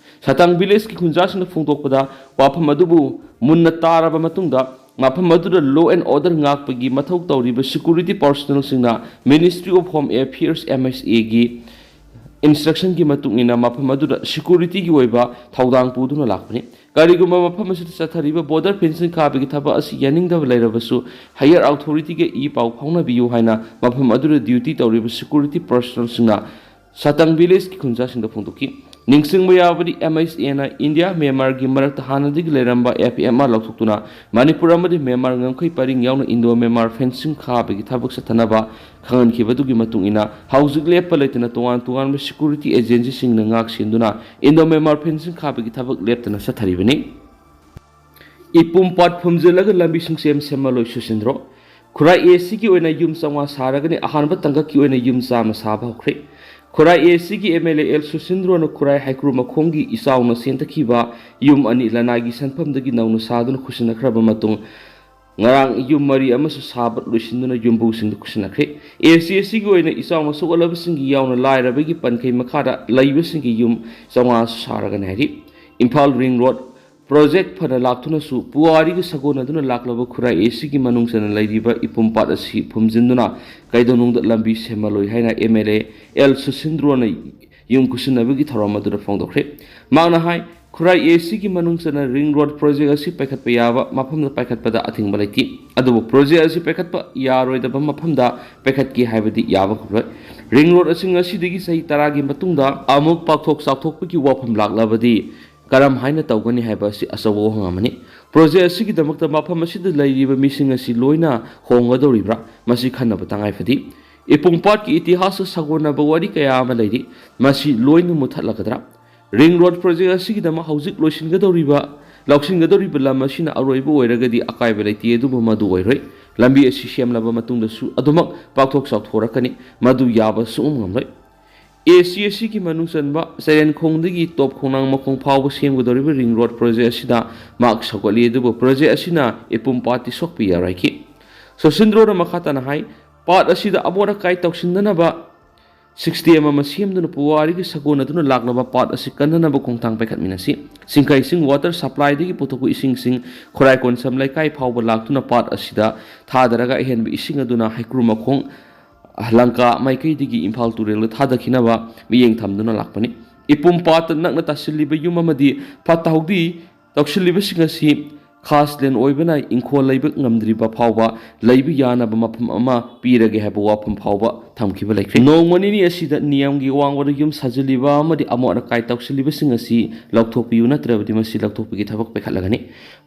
ꯁꯥꯇꯪ ꯚꯤꯂꯦꯖꯀꯤ ꯈꯨꯟꯖꯥꯁꯤꯡꯅ ꯐꯣꯡꯗꯣꯛꯄꯗ, ꯋꯥꯐꯝ ꯑꯗꯨꯕꯨ ꯃꯨꯟꯅ ꯇꯥꯔꯕ ꯃꯇꯨꯡꯗ ꯃꯐꯝ ꯑꯗꯨꯗ law and order ꯉꯥꯛꯄꯒꯤ ꯃꯊꯧ ꯇꯧꯔꯤꯕ security ꯄꯥꯔꯁꯣꯅꯦꯜꯁꯤꯡꯅ Ministry of Home Affairs, M H A, ꯒꯤ ꯏꯟꯁꯇ꯭ꯔꯛꯁꯟꯒꯤ ꯃꯇꯨꯡ ꯏꯟꯅ ꯃꯐꯝ ꯑꯗꯨꯗ ꯁꯦꯀ꯭ꯌꯨꯔꯤꯇꯤꯒꯤ ꯑꯣꯏꯕ ꯊꯧꯗꯥꯡ ꯄꯨꯗꯨꯅ ꯂꯥꯛꯄꯅꯤ꯫ ꯀꯔꯤꯒꯨꯝꯕ ꯃꯐꯝ ꯑꯁꯤꯗ ꯆꯠꯊꯔꯤꯕ ꯕꯣꯔꯗꯔ ꯐꯦꯟꯁꯤꯡ ꯈꯥꯕꯒꯤ ꯊꯕꯛ ꯑꯁꯤ ꯌꯥꯅꯤꯡꯗꯕ ꯂꯩꯔꯕꯁꯨ higher authority ꯒ ꯏ ꯄꯥꯎ ꯐꯥꯎꯅꯕꯤꯌꯨ ꯍꯥꯏꯅ ꯃꯐꯝ ꯑꯗꯨꯗ ꯗ꯭ꯌꯨꯇꯤ ꯇꯧꯔꯤꯕ ꯁꯦꯀ꯭ꯌꯨꯔꯤꯇꯤ ꯄꯥꯔꯁꯣꯅꯦꯜꯁꯤꯡꯅ ꯁꯥꯇꯪ ꯚꯤꯂꯦꯖꯀꯤ ꯈꯨꯟꯖꯥꯁꯤꯡꯗ ꯐꯣꯡꯗꯣꯛꯈꯤ꯫ ꯅꯤꯡꯁꯤꯡꯕ ꯌꯥꯕꯗꯤ, ꯑꯦꯝ ꯑꯩꯆ ꯑꯦꯅ ꯏꯟꯗꯤꯌꯥ ꯃ꯭ꯌꯥꯟꯃꯥꯔꯒꯤ ꯃꯔꯛꯇ ꯍꯥꯟꯅꯗꯒꯤ ꯂꯩꯔꯝꯕ ꯑꯦꯐ ꯑꯦꯝ ꯑꯥꯔ ꯂꯧꯊꯣꯛꯇꯨꯅ ꯃꯅꯤꯄꯨꯔ ꯑꯃꯗꯤ ꯃ꯭ꯌꯥꯟꯃꯥꯔ ꯉꯝꯈꯩ ꯄꯔꯤꯡ ꯌꯥꯎꯅ ꯏꯟꯗꯣ ꯃ꯭ꯌꯥꯟꯃꯥꯔ ꯐꯦꯟꯁꯤꯡ ꯈꯥꯕꯒꯤ ꯊꯕꯛ ꯆꯠꯊꯅꯕ ꯈꯪꯍꯟꯈꯤꯕꯗꯨꯒꯤ ꯃꯇꯨꯡ ꯏꯟꯅ ꯍꯧꯖꯤꯛ ꯂꯦꯞꯄ ꯂꯩꯇꯅ ꯇꯣꯉꯥꯟ ꯇꯣꯉꯥꯟꯕ ꯁꯦꯀ꯭ꯌꯨꯔꯤꯇꯤ ꯑꯦꯖꯦꯟꯁꯤꯁꯤꯡꯅ ꯉꯥꯛ ꯁꯦꯟꯗꯨꯅ ꯏꯟꯗꯣ ꯃ꯭ꯌꯥꯟꯃꯥꯔ ꯐꯦꯟꯁꯤꯡ ꯈꯥꯕꯒꯤ ꯊꯕꯛ ꯂꯦꯞꯇꯅ ꯆꯠꯊꯔꯤꯕꯅꯤ꯫ ꯏꯄꯨꯝ ꯄꯥꯠ ꯐꯨꯝꯖꯤꯜꯂꯒ ꯂꯝꯕꯤ ꯁꯨꯡꯁꯦꯝ ꯁꯦꯝꯃꯂꯣꯏ ꯁꯨꯁꯤꯟꯗ꯭ꯔꯣ꯫ ꯈꯨꯔꯥꯏ ꯑꯦ ꯁꯤꯒꯤ ꯑꯣꯏꯅ ꯌꯨꯝ ꯆꯥꯝꯃꯉꯥ ꯁꯥꯔꯒꯅꯤ, ꯑꯍꯥꯟꯕ ꯇꯥꯡꯀꯛꯀꯤ ꯑꯣꯏꯅ ꯌꯨꯝ ꯆꯥꯝꯃ ꯁꯥꯕ ꯍꯧꯈ꯭ꯔꯦ꯫ ꯈꯨꯔꯥꯏ ꯑꯦ ꯁꯤꯒꯤ ꯑꯦꯝ ꯑꯦꯜ ꯑꯦ ꯑꯦꯜ ꯁꯨꯁꯤꯟꯗ꯭ꯔꯣꯅ ꯈꯨꯔꯥꯏ ꯍꯩꯀ꯭ꯔꯨ ꯃꯈꯣꯡꯒꯤ ꯏꯆꯥꯎꯅ ꯆꯦꯟꯊꯈꯤꯕ ꯌꯨꯝ ꯑꯅꯤ ꯂꯅꯥꯏꯒꯤ ꯁꯦꯟꯐꯝꯗꯒꯤ ꯅꯧꯅ ꯁꯥꯗꯨꯅ ꯈꯨꯠꯁꯤꯟꯅꯈ꯭ꯔꯕ ꯃꯇꯨꯡ, ꯉꯔꯥꯡ ꯌꯨꯝ ꯃꯔꯤ ꯑꯃꯁꯨ ꯁꯥꯕ ꯂꯣꯏꯁꯤꯟꯗꯨꯅ ꯌꯨꯝꯕꯨꯁꯤꯡꯗ ꯈꯨꯠꯁꯤꯟꯅꯈ꯭ꯔꯦ꯫ ꯑꯦ ꯁꯤ ꯑꯦ ꯁꯤꯒꯤ ꯑꯣꯏꯅ ꯏꯆꯥꯎꯅ ꯁꯣꯛꯍꯜꯂꯕꯁꯤꯡꯒꯤ ꯌꯥꯎꯅ ꯂꯥꯏꯔꯕꯒꯤ ꯄꯟꯈꯩ ꯃꯈꯥꯗ ꯂꯩꯕꯁꯤꯡꯒꯤ ꯌꯨꯝ ꯆꯥꯝꯃꯉꯥꯁꯨ ꯁꯥꯔꯒꯅꯤ ꯍꯥꯏꯔꯤ꯫ ꯏꯝꯐꯥꯜ ꯔꯤꯡ ꯔꯣꯗ ꯄ꯭ꯔꯣꯖꯦꯛ ꯐꯅ ꯂꯥꯛꯇꯨꯅꯁꯨ ꯄꯨꯋꯥꯔꯤꯒ ꯁꯥꯒꯣꯟꯅꯗꯨꯅ ꯂꯥꯛꯂꯕ ꯈꯨꯔꯥꯏ ꯑꯦ ꯁꯤꯒꯤ ꯃꯅꯨꯡ ꯆꯟꯅ ꯂꯩꯔꯤꯕ ꯏꯄꯨꯝ ꯄꯥꯠ ꯑꯁꯤ ꯐꯨꯝꯖꯤꯟꯗꯨꯅ ꯀꯩꯗꯧꯅꯨꯡꯗ ꯂꯝꯕꯤ ꯁꯦꯝꯃꯜꯂꯣꯏ ꯍꯥꯏꯅ ꯑꯦꯝ ꯑꯦꯜ ꯑꯦ ꯑꯦꯜ ꯁꯨꯁꯤꯟꯗ꯭ꯔꯣꯅ ꯌꯨꯝ ꯈꯨꯠꯁꯤꯟꯅꯕꯒꯤ ꯊꯧꯔꯝ ꯑꯗꯨꯗ ꯐꯣꯡꯗꯣꯛꯈ꯭ꯔꯦ꯫ ꯃꯍꯥꯛꯅ ꯍꯥꯏ, ꯈꯨꯔꯥꯏ ꯑꯦ ꯁꯤꯒꯤ ꯃꯅꯨꯡ ꯆꯟꯅ ꯔꯤꯡ ꯔꯣꯗ ꯄ꯭ꯔꯣꯖꯦꯛ ꯑꯁꯤ ꯄꯥꯏꯈꯠꯄ ꯌꯥꯕ ꯃꯐꯝꯗ ꯄꯥꯏꯈꯠꯄꯗ ꯑꯊꯤꯡꯕ ꯂꯩꯇꯦ, ꯑꯗꯨꯕꯨ ꯄ꯭ꯔꯣꯖꯦꯛ ꯑꯁꯤ ꯄꯥꯏꯈꯠꯄ ꯌꯥꯔꯣꯏꯗꯕ ꯃꯐꯝꯗ ꯄꯥꯏꯈꯠꯀꯦ ꯍꯥꯏꯕꯗꯤ ꯌꯥꯕ ꯉꯝꯂꯣꯏ꯫ ꯔꯤꯡ ꯔꯣꯗ ꯑꯁꯤ ꯉꯁꯤꯗꯒꯤ ꯆꯍꯤ ꯇꯔꯥꯒꯤ ꯃꯇꯨꯡꯗ ꯑꯃꯨꯛ ꯄꯥꯛꯊꯣꯛ ꯆꯥꯎꯊꯣꯛꯄꯒꯤ ꯋꯥꯐꯝ ꯂꯥꯛꯂꯕꯗꯤ ꯀꯔꯝ ꯍꯥꯏꯅ ꯇꯧꯒꯅꯤ ꯍꯥꯏꯕ ꯑꯁꯤ ꯑꯆꯧꯕ ꯋꯥꯍꯪ ꯑꯃꯅꯤ꯫ ꯄ꯭ꯔꯣꯖꯦꯛ ꯑꯁꯤꯒꯤꯗꯃꯛꯇ ꯃꯐꯝ ꯑꯁꯤꯗ ꯂꯩꯔꯤꯕ ꯃꯤꯁꯤꯡ ꯑꯁꯤ ꯂꯣꯏꯅ ꯍꯣꯡꯒꯗꯧꯔꯤꯕ꯭ꯔꯥ? ꯃꯁꯤ ꯈꯟꯅꯕ ꯇꯉꯥꯏ ꯐꯗꯦ꯫ ꯏꯄꯨꯡ ꯄꯥꯠꯀꯤ ꯏꯇꯤꯍꯥꯁꯀ ꯁꯥꯒꯣꯟꯅꯕ ꯋꯥꯔꯤ ꯀꯌꯥ ꯑꯃ ꯂꯩꯔꯤ꯫ ꯃꯁꯤ ꯂꯣꯏꯅ ꯃꯨꯠꯊꯠꯂꯒꯗ꯭ꯔꯥ? ꯔꯤꯡ ꯔꯣꯗ ꯄ꯭ꯔꯣꯖꯦꯛ ꯑꯁꯤꯒꯤꯗꯃꯛ ꯍꯧꯖꯤꯛ ꯂꯣꯏꯁꯤꯟꯒꯗꯧꯔꯤꯕ, ꯂꯧꯁꯤꯟꯒꯗꯧꯔꯤꯕ ꯂꯝ ꯑꯁꯤꯅ ꯑꯔꯣꯏꯕ ꯑꯣꯏꯔꯒꯗꯤ ꯑꯀꯥꯏꯕ ꯂꯩꯇꯦ, ꯑꯗꯨꯕꯨ ꯃꯗꯨ ꯑꯣꯏꯔꯣꯏ꯫ ꯂꯝꯕꯤ ꯑꯁꯤ ꯁꯦꯝꯂꯕ ꯃꯇꯨꯡꯗꯁꯨ ꯑꯗꯨꯃꯛ ꯄꯥꯛꯊꯣꯛ ꯆꯥꯎꯊꯣꯔꯛꯀꯅꯤ꯫ ꯃꯗꯨ ꯌꯥꯕ ꯁꯨꯡꯉꯝ ꯉꯝꯂꯣꯏ꯫ ꯑꯦ ꯁꯤ ꯑꯦ ꯁꯤꯒꯤ ꯃꯅꯨꯡ ꯆꯟꯕ ꯆꯔꯦꯟꯈꯣꯡꯗꯒꯤ ꯇꯣꯞ ꯈꯣꯡꯅꯥꯡ ꯃꯈꯣꯡ ꯐꯥꯎꯕ ꯁꯦꯝꯒꯗꯧꯔꯤꯕ ꯔꯤꯡ ꯔꯣꯗ ꯄ꯭ꯔꯣꯖꯦꯛ ꯑꯁꯤꯗ ꯃꯥꯛ ꯁꯧꯒꯠꯂꯤ, ꯑꯗꯨꯕꯨ ꯄ꯭ꯔꯣꯖꯦꯛ ꯑꯁꯤꯅ ꯏꯄꯨꯝ ꯄꯥꯠꯇꯤ ꯁꯣꯛꯄ ꯌꯥꯔꯣꯏꯈꯤ꯫ ꯁꯣꯁꯤꯟꯗ꯭ꯔꯣꯅ ꯃꯈꯥ ꯇꯥꯅ ꯍꯥꯏ, ꯄꯥꯠ ꯑꯁꯤꯗ ꯑꯃꯣꯠ ꯑꯀꯥꯏ ꯇꯧꯁꯤꯟꯗꯅꯕ ꯁꯤꯁꯇꯦꯝ ꯑꯃ ꯁꯦꯝꯗꯨꯅ ꯄꯨꯋꯥꯔꯤꯒꯤ ꯁꯥꯒꯣꯟꯅꯗꯨꯅ ꯂꯥꯛꯂꯕ ꯄꯥꯠ ꯑꯁꯤ ꯀꯟꯅꯅꯕ ꯈꯣꯡꯊꯥꯡ ꯄꯥꯏꯈꯠꯃꯤꯟꯅꯁꯤ꯫ ꯁꯤꯡꯈꯩꯁꯤꯡ ꯋꯥꯇꯔ ꯁꯄ꯭ꯂꯥꯏꯗꯒꯤ ꯄꯨꯊꯣꯛꯄ ꯏꯁꯤꯡꯁꯤꯡ ꯈꯨꯔꯥꯏ ꯀꯣꯟꯁꯝ ꯂꯩꯀꯥꯏ ꯐꯥꯎꯕ ꯂꯥꯛꯇꯨꯅ ꯄꯥꯠ ꯑꯁꯤꯗ ꯊꯥꯗꯔꯒ ꯑꯍꯦꯟꯕ ꯏꯁꯤꯡ ꯑꯗꯨꯅ ꯍꯩꯀ꯭ꯔꯨ ꯃꯈꯣꯡ, ꯂꯪꯀꯥ ꯃꯥꯏꯀꯩꯗꯒꯤ ꯏꯝꯐꯥꯜ ꯇꯨꯔꯦꯜꯗ ꯊꯥꯗꯈꯤꯅꯕ ꯃꯤꯠꯌꯦꯡ ꯊꯝꯗꯨꯅ ꯂꯥꯛꯄꯅꯤ꯫ ꯏꯄꯨꯝ ꯄꯥꯠꯇ ꯅꯛꯅ ꯇꯥꯁꯤꯜꯂꯤꯕ ꯌꯨꯝ ꯑꯃꯗꯤ ꯐꯠꯇ ꯍꯥꯎꯗꯤ ꯇꯧꯁꯤꯜꯂꯤꯕꯁꯤꯡ ꯑꯁꯤ ꯈꯥꯁ ꯂꯦꯟ ꯑꯣꯏꯕꯅ ꯏꯪꯈꯣꯜ ꯂꯩꯕ ꯉꯝꯗ꯭ꯔꯤꯕ ꯐꯥꯎꯕ ꯂꯩꯕ ꯌꯥꯅꯕ ꯃꯐꯝ ꯑꯃ ꯄꯤꯔꯒꯦ ꯍꯥꯏꯕ ꯋꯥꯐꯝ ꯐꯥꯎꯕ ꯊꯝꯈꯤꯕ ꯂꯩꯈ꯭ꯔꯦ꯫ ꯅꯣꯡꯃ ꯅꯤꯅꯤ ꯑꯁꯤꯗ ꯅꯤꯌꯝꯒꯤ ꯋꯥꯡꯃꯗ ꯌꯨꯝ ꯁꯥꯖꯤꯜꯂꯤꯕ ꯑꯃꯗꯤ ꯑꯃꯣꯠ ꯑꯀꯥꯏ ꯇꯧꯁꯤꯜꯂꯤꯕꯁꯤꯡ ꯑꯁꯤ ꯂꯧꯊꯣꯛꯄꯤꯌꯨ, ꯅꯠꯇ꯭ꯔꯕꯗꯤ ꯃꯁꯤ ꯂꯧꯊꯣꯛꯄꯒꯤ ꯊꯕꯛ ꯄꯥꯏꯈꯠꯂꯒꯅꯤ꯫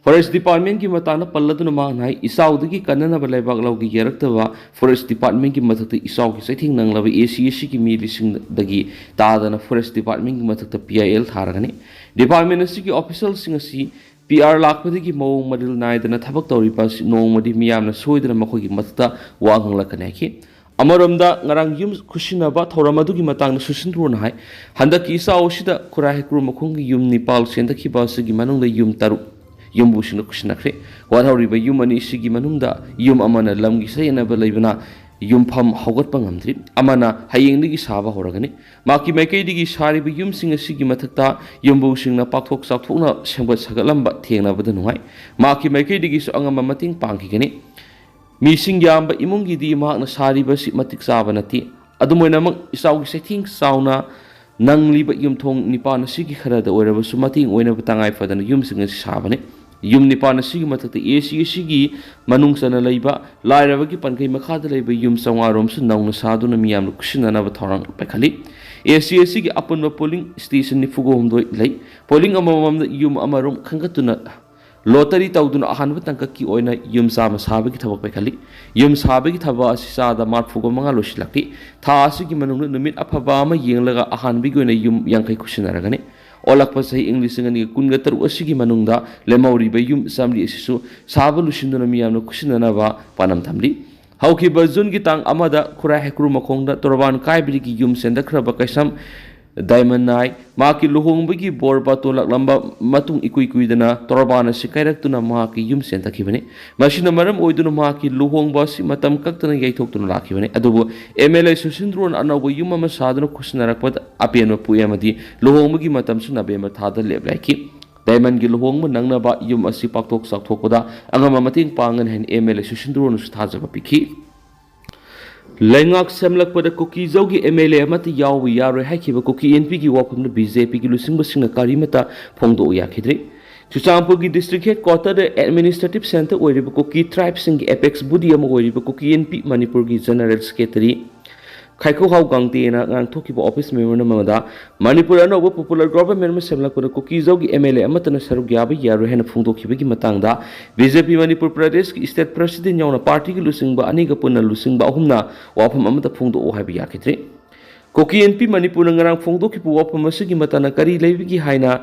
ꯐꯣꯔꯦꯁ ꯗꯤꯄꯥꯔꯠꯃꯦꯟꯒꯤ ꯃꯇꯥꯡꯗ ꯄꯜꯂꯗꯨꯅ ꯃꯍꯥꯛꯅ ꯍꯥꯏ, ꯏꯆꯥꯎꯗꯒꯤ ꯀꯟꯅꯅꯕ ꯂꯩꯕꯥꯛ ꯂꯧꯒꯦ ꯌꯥꯔꯛꯇꯕ ꯐꯣꯔꯦꯁ ꯗꯤꯄꯥꯔꯠꯃꯦꯟꯒꯤ ꯃꯊꯛꯇ ꯏꯆꯥꯎꯒꯤ ꯆꯩꯊꯦꯡ ꯅꯪꯂꯕ ꯑꯦ ꯁꯤ ꯑꯦ ꯁꯤꯒꯤ ꯃꯤ ꯂꯤꯁꯤꯡꯗꯒꯤ ꯇꯥꯗꯅ ꯐꯣꯔꯦꯁ ꯗꯤꯄꯥꯔꯠꯃꯦꯟꯒꯤ ꯃꯊꯛꯇ ꯄꯤ ꯑꯥꯏ ꯑꯦꯜ ꯊꯥꯔꯒꯅꯤ꯫ ꯗꯤꯄꯥꯔꯠꯃꯦꯟ ꯑꯁꯤꯒꯤ ꯑꯣꯐꯤꯁꯦꯜꯁꯤꯡ ꯑꯁꯤ ꯄꯤ ꯑꯥꯔ ꯂꯥꯛꯄꯗꯒꯤ ꯃꯑꯣꯡ ꯃꯔꯤꯜ ꯅꯥꯏꯗꯅ ꯊꯕꯛ ꯇꯧꯔꯤꯕ ꯑꯁꯤ ꯅꯣꯡꯃꯗꯤ ꯃꯤꯌꯥꯝꯅ ꯁꯣꯏꯗꯅ ꯃꯈꯣꯏꯒꯤ ꯃꯊꯛꯇ ꯋꯥ ꯉꯥꯡꯂꯛꯀꯅꯤ ꯍꯥꯏꯈꯤ꯫ ꯑꯃꯔꯣꯝꯗ ꯉꯔꯥꯡ ꯌꯨꯝ ꯈꯨꯠꯁꯤꯟꯅꯕ ꯊꯧꯔꯝ ꯑꯗꯨꯒꯤ ꯃꯇꯥꯡꯗ ꯁꯨꯁꯤꯟꯗ꯭ꯔꯣꯅ ꯍꯥꯏ, ꯍꯟꯗꯛꯀꯤ ꯏꯆꯥꯎ ꯑꯁꯤꯗ ꯈꯨꯔꯥꯏ ꯍꯩꯀ꯭ꯔꯨ ꯃꯈꯣꯡꯒꯤ ꯌꯨꯝ ꯅꯤꯄꯥꯜ ꯆꯦꯟꯊꯈꯤꯕ ꯑꯁꯤꯒꯤ ꯃꯅꯨꯡꯗ ꯌꯨꯝ ꯇꯔꯨꯛ ꯌꯨꯝꯕꯨꯁꯤꯡꯅ ꯈꯨꯠꯁꯤꯟꯅꯈ꯭ꯔꯦ꯫ ꯋꯥꯠꯍꯧꯔꯤꯕ ꯌꯨꯝ ꯑꯅꯤ ꯑꯁꯤꯒꯤ ꯃꯅꯨꯡꯗ ꯌꯨꯝ ꯑꯃꯅ ꯂꯝꯒꯤ ꯆꯌꯦꯠꯅꯕ ꯂꯩꯕꯅ ꯌꯨꯝꯐꯝ ꯍꯧꯒꯠꯄ ꯉꯝꯗ꯭ꯔꯤ, ꯑꯃꯅ ꯍꯌꯦꯡꯗꯒꯤ ꯁꯥꯕ ꯍꯧꯔꯒꯅꯤ꯫ ꯃꯍꯥꯛꯀꯤ ꯃꯥꯏꯀꯩꯗꯒꯤ ꯁꯥꯔꯤꯕ ꯌꯨꯝꯁꯤꯡ ꯑꯁꯤꯒꯤ ꯃꯊꯛꯇ ꯌꯨꯝꯕꯨꯁꯤꯡꯅ ꯄꯥꯛꯊꯣꯛ ꯆꯥꯎꯊꯣꯛꯅ ꯁꯦꯝꯒꯠ ꯁꯥꯒꯠꯂꯝꯕ ꯊꯦꯡꯅꯕꯗ ꯅꯨꯡꯉꯥꯏ꯫ ꯃꯍꯥꯛꯀꯤ ꯃꯥꯏꯀꯩꯗꯒꯤꯁꯨ ꯑꯉꯝꯕ ꯃꯇꯦꯡ ꯄꯥꯡꯈꯤꯒꯅꯤ꯫ ꯃꯤꯁꯤꯡ ꯌꯥꯝꯕ ꯏꯃꯨꯡꯒꯤꯗꯤ ꯃꯍꯥꯛꯅ ꯁꯥꯔꯤꯕꯁꯤ ꯃꯇꯤꯛ ꯆꯥꯕ ꯅꯠꯇꯦ꯫ ꯑꯗꯨꯝ ꯑꯣꯏꯅꯃꯛ, ꯏꯆꯥꯎꯒꯤ ꯆꯩꯊꯦꯡ ꯆꯥꯎꯅ ꯅꯪꯂꯤꯕ ꯌꯨꯝꯊꯣꯡ ꯅꯤꯄꯥꯜ ꯑꯁꯤꯒꯤ ꯈꯔꯗ ꯑꯣꯏꯔꯕꯁꯨ ꯃꯇꯦꯡ ꯑꯣꯏꯅꯕ ꯇꯉꯥꯏ ꯐꯗꯅ ꯌꯨꯝꯁꯤꯡ ꯑꯁꯤ ꯁꯥꯕꯅꯤ꯫ ꯌꯨꯝ ꯅꯤꯄꯥꯜ ꯑꯁꯤꯒꯤ ꯃꯊꯛꯇ ꯑꯦ ꯁꯤ ꯑꯦ ꯁꯤꯒꯤ ꯃꯅꯨꯡ ꯆꯟꯅ ꯂꯩꯕ ꯂꯥꯏꯔꯕꯒꯤ ꯄꯟꯈꯩ ꯃꯈꯥꯗ ꯂꯩꯕ ꯌꯨꯝ ꯆꯥꯝꯃꯉꯥ ꯔꯣꯝꯁꯨ ꯅꯧꯅ ꯁꯥꯗꯨꯅ ꯃꯤꯌꯥꯝꯅ ꯈꯨꯠꯁꯤꯟꯅꯅꯕ ꯊꯧꯔꯥꯡ ꯄꯥꯏꯈꯠꯂꯤ꯫ ꯑꯦ ꯁꯤ ꯑꯦ ꯁꯤꯒꯤ ꯑꯄꯨꯟꯕ ꯄꯣꯂꯤꯡ ꯁ꯭ꯇꯦꯁꯟ ꯅꯤꯐꯨꯒ ꯍꯨꯝꯗꯣꯏ ꯂꯩ꯫ ꯄꯣꯂꯤꯡ ꯑꯃꯃꯝꯗ ꯌꯨꯝ ꯑꯃꯔꯣꯝ ꯈꯟꯒꯠꯇꯨꯅ ꯂꯣꯇꯔꯤ ꯇꯧꯗꯨꯅ ꯑꯍꯥꯟꯕ ꯇꯥꯡꯀꯛꯀꯤ ꯑꯣꯏꯅ ꯌꯨꯝ ꯆꯥꯝꯃ ꯁꯥꯕꯒꯤ ꯊꯕꯛ ꯄꯥꯏꯈꯠꯂꯤ꯫ ꯌꯨꯝ ꯁꯥꯕꯒꯤ ꯊꯕꯛ ꯑꯁꯤ ꯆꯥꯗ ꯃꯔꯤꯐꯨꯒ ꯃꯉꯥ ꯂꯣꯏꯁꯤꯜꯂꯛꯂꯤ꯫ ꯊꯥ ꯑꯁꯤꯒꯤ ꯃꯅꯨꯡꯗ ꯅꯨꯃꯤꯠ ꯑꯐꯕ ꯑꯃ ꯌꯦꯡꯂꯒ ꯑꯍꯥꯟꯕꯒꯤ ꯑꯣꯏꯅ ꯌꯨꯝ ꯌꯥꯡꯈꯩ ꯈꯨꯠꯁꯤꯟꯅꯔꯒꯅꯤ꯫ ꯑꯣꯜꯂꯛꯄ ꯆꯍꯤ ꯏꯪ ꯂꯤꯁꯤꯡ ꯑꯅꯤꯒ ꯀꯨꯟꯒ ꯇꯔꯨꯛ ꯑꯁꯤꯒꯤ ꯃꯅꯨꯡꯗ ꯂꯦꯝꯍꯧꯔꯤꯕ ꯌꯨꯝ ꯆꯥꯝꯃꯔꯤ ꯑꯁꯤꯁꯨ ꯁꯥꯕ ꯂꯣꯏꯁꯤꯟꯗꯨꯅ ꯃꯤꯌꯥꯝꯅ ꯈꯨꯠꯁꯤꯟꯅꯅꯕ ꯄꯥꯟꯗꯝ ꯊꯝꯂꯤ꯫ ꯍꯧꯈꯤꯕ ꯖꯨꯟꯒꯤ ꯇꯥꯡ ꯑꯃꯗ ꯈꯨꯔꯥꯏ ꯍꯩꯀ꯭ꯔꯨ ꯃꯈꯣꯡꯗ ꯇꯣꯔꯕꯥꯟ ꯀꯥꯏꯕꯗꯒꯤ ꯌꯨꯝ ꯆꯦꯟꯊꯈ꯭ꯔꯕ ꯀꯩꯁꯝ ꯗꯥꯏꯃꯟ ꯅꯥꯏ ꯃꯍꯥꯛꯀꯤ ꯂꯨꯍꯣꯡꯕꯒꯤ ꯕꯣꯔ ꯕꯥꯇꯣꯟ ꯂꯥꯛꯂꯝꯕ ꯃꯇꯨꯡ ꯏꯀꯨꯏ ꯀꯨꯏꯗꯅ ꯇꯣꯔꯕꯥꯟ ꯑꯁꯤ ꯀꯥꯏꯔꯛꯇꯨꯅ ꯃꯍꯥꯛꯀꯤ ꯌꯨꯝ ꯆꯦꯟꯊꯈꯤꯕꯅꯤ꯫ ꯃꯁꯤꯅ ꯃꯔꯝ ꯑꯣꯏꯗꯨꯅ ꯃꯍꯥꯛꯀꯤ ꯂꯨꯍꯣꯡꯕ ꯑꯁꯤ ꯃꯇꯝ ꯀꯛꯇꯅ ꯌꯩꯊꯣꯛꯇꯨꯅ ꯂꯥꯛꯈꯤꯕꯅꯤ꯫ ꯑꯗꯨꯕꯨ ꯑꯦꯝ ꯑꯦꯜ ꯑꯦ ꯁꯨꯁꯤꯟꯗ꯭ꯔꯣꯅ ꯑꯅꯧꯕ ꯌꯨꯝ ꯑꯃ ꯁꯥꯗꯨꯅ ꯈꯨꯠꯁꯤꯟꯅꯔꯛꯄꯗ ꯑꯄꯦꯟꯕ ꯄꯣꯛꯏ ꯑꯃꯗꯤ ꯂꯨꯍꯣꯡꯕꯒꯤ ꯃꯇꯝꯁꯨ ꯅꯕꯦꯝꯕꯔ ꯊꯥꯗ ꯂꯦꯞꯂꯦ ꯍꯥꯏꯈꯤ꯫ ꯗꯥꯏꯃꯟꯒꯤ ꯂꯨꯍꯣꯡꯕ ꯅꯪꯅꯕ ꯌꯨꯝ ꯑꯁꯤ ꯄꯥꯛꯊꯣꯛ ꯆꯥꯎꯊꯣꯛꯄꯗ ꯑꯉꯝꯕ ꯃꯇꯦꯡ ꯄꯥꯡꯒꯅꯤ ꯍꯥꯏꯅ ꯑꯦꯝ ꯑꯦꯜ ꯑꯦ ꯁꯨꯁꯤꯟꯗ꯭ꯔꯣꯅꯁꯨ ꯊꯥꯖꯕ ꯄꯤꯈꯤ꯫ ꯂꯩꯉꯥꯛ ꯁꯦꯝꯂꯛꯄꯗ ꯀꯨꯀꯤꯖꯧꯒꯤ ꯑꯦꯝ ꯑꯦꯜ ꯑꯦ ꯑꯃꯠꯇ ꯌꯥꯎꯕ ꯌꯥꯔꯣꯏ ꯍꯥꯏꯈꯤꯕ ꯀꯨꯀꯤ ꯑꯦꯟ ꯄꯤꯒꯤ ꯋꯥꯐꯝꯗ ꯕꯤ ꯖꯦ ꯄꯤꯒꯤ ꯂꯨꯆꯤꯡꯕꯁꯤꯡꯅ ꯀꯔꯤꯃꯠꯇ ꯐꯣꯡꯗꯣꯛꯎ ꯌꯥꯈꯤꯗ꯭ꯔꯤ꯫ ꯆꯨꯔꯆꯥꯟꯄꯨꯔꯒꯤ district headquarter ꯗ administrative centre ꯑꯣꯏꯔꯤꯕ ꯀꯨꯀꯤ tribe ꯁꯤꯡꯒꯤ apex body ꯑꯃ ꯑꯣꯏꯔꯤꯕ ꯀꯨꯀꯤ ꯏꯟꯄꯤ ꯃꯅꯤꯄꯨꯔꯒꯤ general secretary ꯈꯥꯏꯈꯣꯍꯥꯎ ꯒꯥꯡꯇꯦꯅ ꯉꯔꯥꯡ ꯊꯣꯛꯈꯤꯕ office memorandum ꯑꯃꯗ ꯃꯅꯤꯄꯨꯔ ꯑꯅꯧꯕ popular government ꯑꯃ ꯁꯦꯝꯂꯛꯄꯗ ꯀꯨꯀꯤꯖꯧꯒꯤ MLA ꯑꯃꯠꯇꯅ ꯁꯔꯨꯛ ꯌꯥꯕ ꯌꯥꯔꯣꯏ ꯍꯥꯏꯅ ꯐꯣꯡꯗꯣꯛꯈꯤꯕꯒꯤ ꯃꯇꯥꯡꯗ BJP ꯃꯅꯤꯄꯨꯔ ꯄ꯭ꯔꯗꯦꯁꯀꯤ state president ꯌꯥꯎꯅ party ꯒꯤ ꯂꯨꯆꯤꯡꯕ ꯑꯅꯤꯒ ꯄꯨꯟꯅ ꯂꯨꯆꯤꯡꯕ ꯑꯍꯨꯝꯅ ꯋꯥꯐꯝ ꯑꯃꯠꯇ ꯐꯣꯡꯗꯣꯛꯑꯣ ꯍꯥꯏꯕ ꯌꯥꯈꯤꯗ꯭ꯔꯦ꯫ ꯀꯨꯀꯤ ꯏꯟꯄꯤ ꯃꯅꯤꯄꯨꯔꯅ ꯉꯔꯥꯡ ꯐꯣꯡꯗꯣꯛꯈꯤꯕ ꯋꯥꯐꯝ ꯑꯁꯤꯒꯤ ꯃꯇꯥꯡꯗ ꯀꯔꯤ ꯂꯩꯕꯒꯦ ꯍꯥꯏꯅ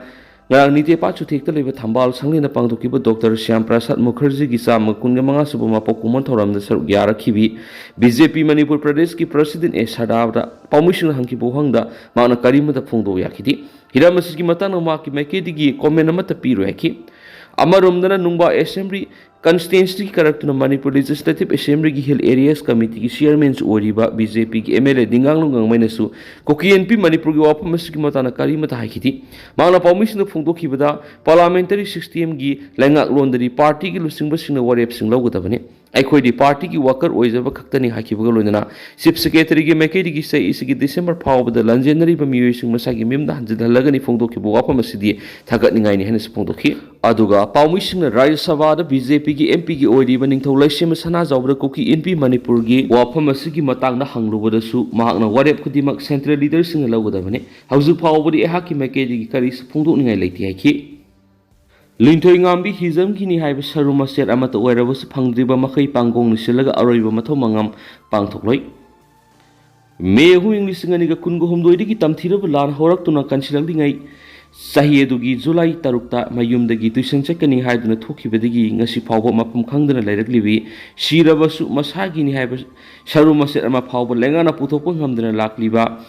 ꯉꯔꯥꯡ ꯅꯤꯇꯦꯄꯥ ꯆꯨꯊꯦꯛꯇ ꯂꯩꯕ ꯊꯝꯕꯥꯜ ꯁꯪꯂꯦꯟꯗ ꯄꯥꯡꯊꯣꯛꯈꯤꯕ ꯗꯣꯛꯇꯔ ꯁ꯭ꯌꯥꯝ ꯄ꯭ꯔꯁꯥꯗ ꯃꯨꯈꯔꯖꯤꯒꯤ ꯆꯥꯝꯃ ꯀꯨꯟꯒ ꯃꯉꯥ ꯁꯨꯕ ꯃꯄꯣꯛ ꯀꯨꯝꯑꯣꯟ ꯊꯧꯔꯝꯗ ꯁꯔꯨꯛ ꯌꯥꯔꯛꯈꯤꯕꯤ BJP ꯃꯅꯤꯄꯨꯔ ꯄ꯭ꯔꯗꯦꯁꯀꯤ president ꯑꯦ ꯁꯗꯥꯕꯗ ꯄꯥꯎꯃꯤꯁꯤꯡꯅ ꯍꯪꯈꯤꯕ ꯋꯥꯍꯪꯗ ꯃꯍꯥꯛꯅ ꯀꯔꯤꯃꯠꯇ ꯐꯣꯡꯗꯣꯛꯄ ꯌꯥꯈꯤꯗꯦ꯫ ꯍꯤꯔꯝ ꯑꯁꯤꯒꯤ ꯃꯇꯥꯡꯗ ꯃꯍꯥꯛꯀꯤ ꯃꯥꯏꯀꯩꯗꯒꯤ comment ꯑꯃꯠꯇ ꯄꯤꯔꯣꯏ ꯍꯥꯏꯈꯤ꯫ ꯑꯃꯔꯣꯝꯗꯅ ꯅꯨꯡꯕꯥ assembly constituency ꯀꯔꯛꯇꯨꯅ Manipur Legislative Assembly ꯒꯤ Hill Areas Committee ꯒꯤ chairman ꯁꯨ ꯑꯣꯏꯔꯤꯕ BJP ꯒꯤ MLA ꯗꯤꯡꯒꯥꯡꯂꯨ ꯒꯥꯡꯃꯩꯅꯁꯨ ꯀꯨꯀꯤ ꯏꯟꯄꯤ ꯃꯅꯤꯄꯨꯔꯒꯤ ꯋꯥꯐꯝ ꯑꯁꯤꯒꯤ ꯃꯇꯥꯡꯗ ꯀꯔꯤꯃꯠꯇ ꯍꯥꯏꯈꯤꯗꯦ꯫ ꯃꯍꯥꯛꯅ ꯄꯥꯎꯃꯤꯁꯤꯡꯗ ꯐꯣꯡꯗꯣꯛꯈꯤꯕꯗ parliamentary system ꯒꯤ ꯂꯩꯉꯥꯛꯂꯣꯟꯗꯗꯤ party ꯒꯤ ꯂꯨꯆꯤꯡꯕꯁꯤꯡꯅ ꯋꯥꯔꯦꯞꯁꯤꯡ ꯂꯧꯒꯗꯕꯅꯤ꯫ ꯑꯩꯈꯣꯏꯗꯤ party ꯒꯤ worker ꯑꯣꯏꯖꯕ ꯈꯛꯇꯅꯤ ꯍꯥꯏꯈꯤꯕꯒ ꯂꯣꯏꯅꯅ Chief Secretary ꯒꯤ ꯃꯥꯏꯀꯩꯗꯒꯤ ꯆꯍꯤ ꯑꯁꯤꯒꯤ December ꯐꯥꯎꯕꯗ ꯂꯥꯟꯖꯦꯟꯅꯔꯤꯕ ꯃꯤꯑꯣꯏꯁꯤꯡ ꯃꯁꯥꯒꯤ ꯃꯌꯨꯝꯗ ꯍꯟꯖꯤꯜꯍꯜꯂꯒꯅꯤ ꯐꯣꯡꯗꯣꯛꯈꯤꯕ ꯋꯥꯐꯝ ꯑꯁꯤꯗꯤ ꯊꯥꯒꯠꯅꯤꯡꯉꯥꯏꯅꯤ ꯍꯥꯏꯅꯁꯨ ꯐꯣꯡꯗꯣꯛꯈꯤ꯫ ꯑꯗꯨꯒ ꯄꯥꯎꯃꯤꯁꯤꯡꯅ ꯔꯥꯖ꯭ꯌ ꯁꯚꯥꯗ BJP ꯒꯤ MP ꯒꯤ ꯑꯣꯏꯔꯤꯕ ꯅꯤꯡꯊꯧ ꯂꯩꯁꯦꯝꯕ ꯁꯅꯥꯖꯥꯎꯕꯗ ꯀꯨꯀꯤ ꯏꯟꯄꯤ ꯃꯅꯤꯄꯨꯔꯒꯤ ꯋꯥꯐꯝ ꯑꯁꯤꯒꯤ ꯃꯇꯥꯡꯗ ꯍꯪꯂꯨꯕꯗꯁꯨ ꯃꯍꯥꯛꯅ ꯋꯥꯔꯦꯞ ꯈꯨꯗꯤꯡꯃꯛ central leader ꯁꯤꯡꯅ ꯂꯧꯒꯗꯕꯅꯤ꯫ ꯍꯧꯖꯤꯛ ꯐꯥꯎꯕꯗꯤ ꯑꯩꯍꯥꯛꯀꯤ ꯃꯥꯏꯀꯩꯗꯒꯤ ꯀꯔꯤꯁꯨ ꯐꯣꯡꯗꯣꯛꯅꯤꯡꯉꯥꯏ ꯂꯩꯇꯦ ꯍꯥꯏꯈꯤ꯫ ꯂꯤꯡꯊꯣꯏ ꯉꯥꯝꯕꯤ ꯍꯤꯖꯝꯒꯤꯅꯤ ꯍꯥꯏꯕ ꯁꯔꯨ ꯃꯆꯦꯠ ꯑꯃꯠꯇ ꯑꯣꯏꯔꯕꯁꯨ ꯐꯪꯗ꯭ꯔꯤꯕ ꯃꯈꯩ ꯄꯥꯡꯒꯣꯡꯅ ꯁꯤꯜꯂꯒ ꯑꯔꯣꯏꯕ ꯃꯊꯧ ꯃꯉꯝ ꯄꯥꯡꯊꯣꯛꯂꯣꯏ꯫ May ꯑꯍꯨꯝ, ꯂꯤꯁꯤꯡ ꯑꯅꯤꯒ ꯀꯨꯟꯒ ꯍꯨꯝꯗꯣꯏꯗꯒꯤ ꯇꯝꯊꯤꯔꯕ ꯂꯥꯟ ꯍꯧꯔꯛꯇꯨꯅ ꯀꯟꯁꯤꯜꯂꯛꯂꯤꯉꯩ ꯆꯍꯤ ꯑꯗꯨꯒꯤ July ꯇꯔꯨꯛꯇ ꯃꯌꯨꯝꯗꯒꯤ tuition ꯆꯠꯀꯅꯤ ꯍꯥꯏꯗꯨꯅ ꯊꯣꯛꯈꯤꯕꯗꯒꯤ ꯉꯁꯤ ꯐꯥꯎꯕ ꯃꯐꯝ ꯈꯪꯗꯅ ꯂꯩꯔꯛꯂꯤꯕꯤ, ꯁꯤꯔꯕꯁꯨ ꯃꯁꯥꯒꯤꯅꯤ ꯍꯥꯏꯕ ꯁꯔꯨ ꯃꯆꯦꯠ ꯑꯃ ꯐꯥꯎꯕ ꯂꯩꯉꯥꯛꯅ ꯄꯨꯊꯣꯛꯄ ꯉꯝꯗꯅ ꯂꯥꯛꯂꯤꯕ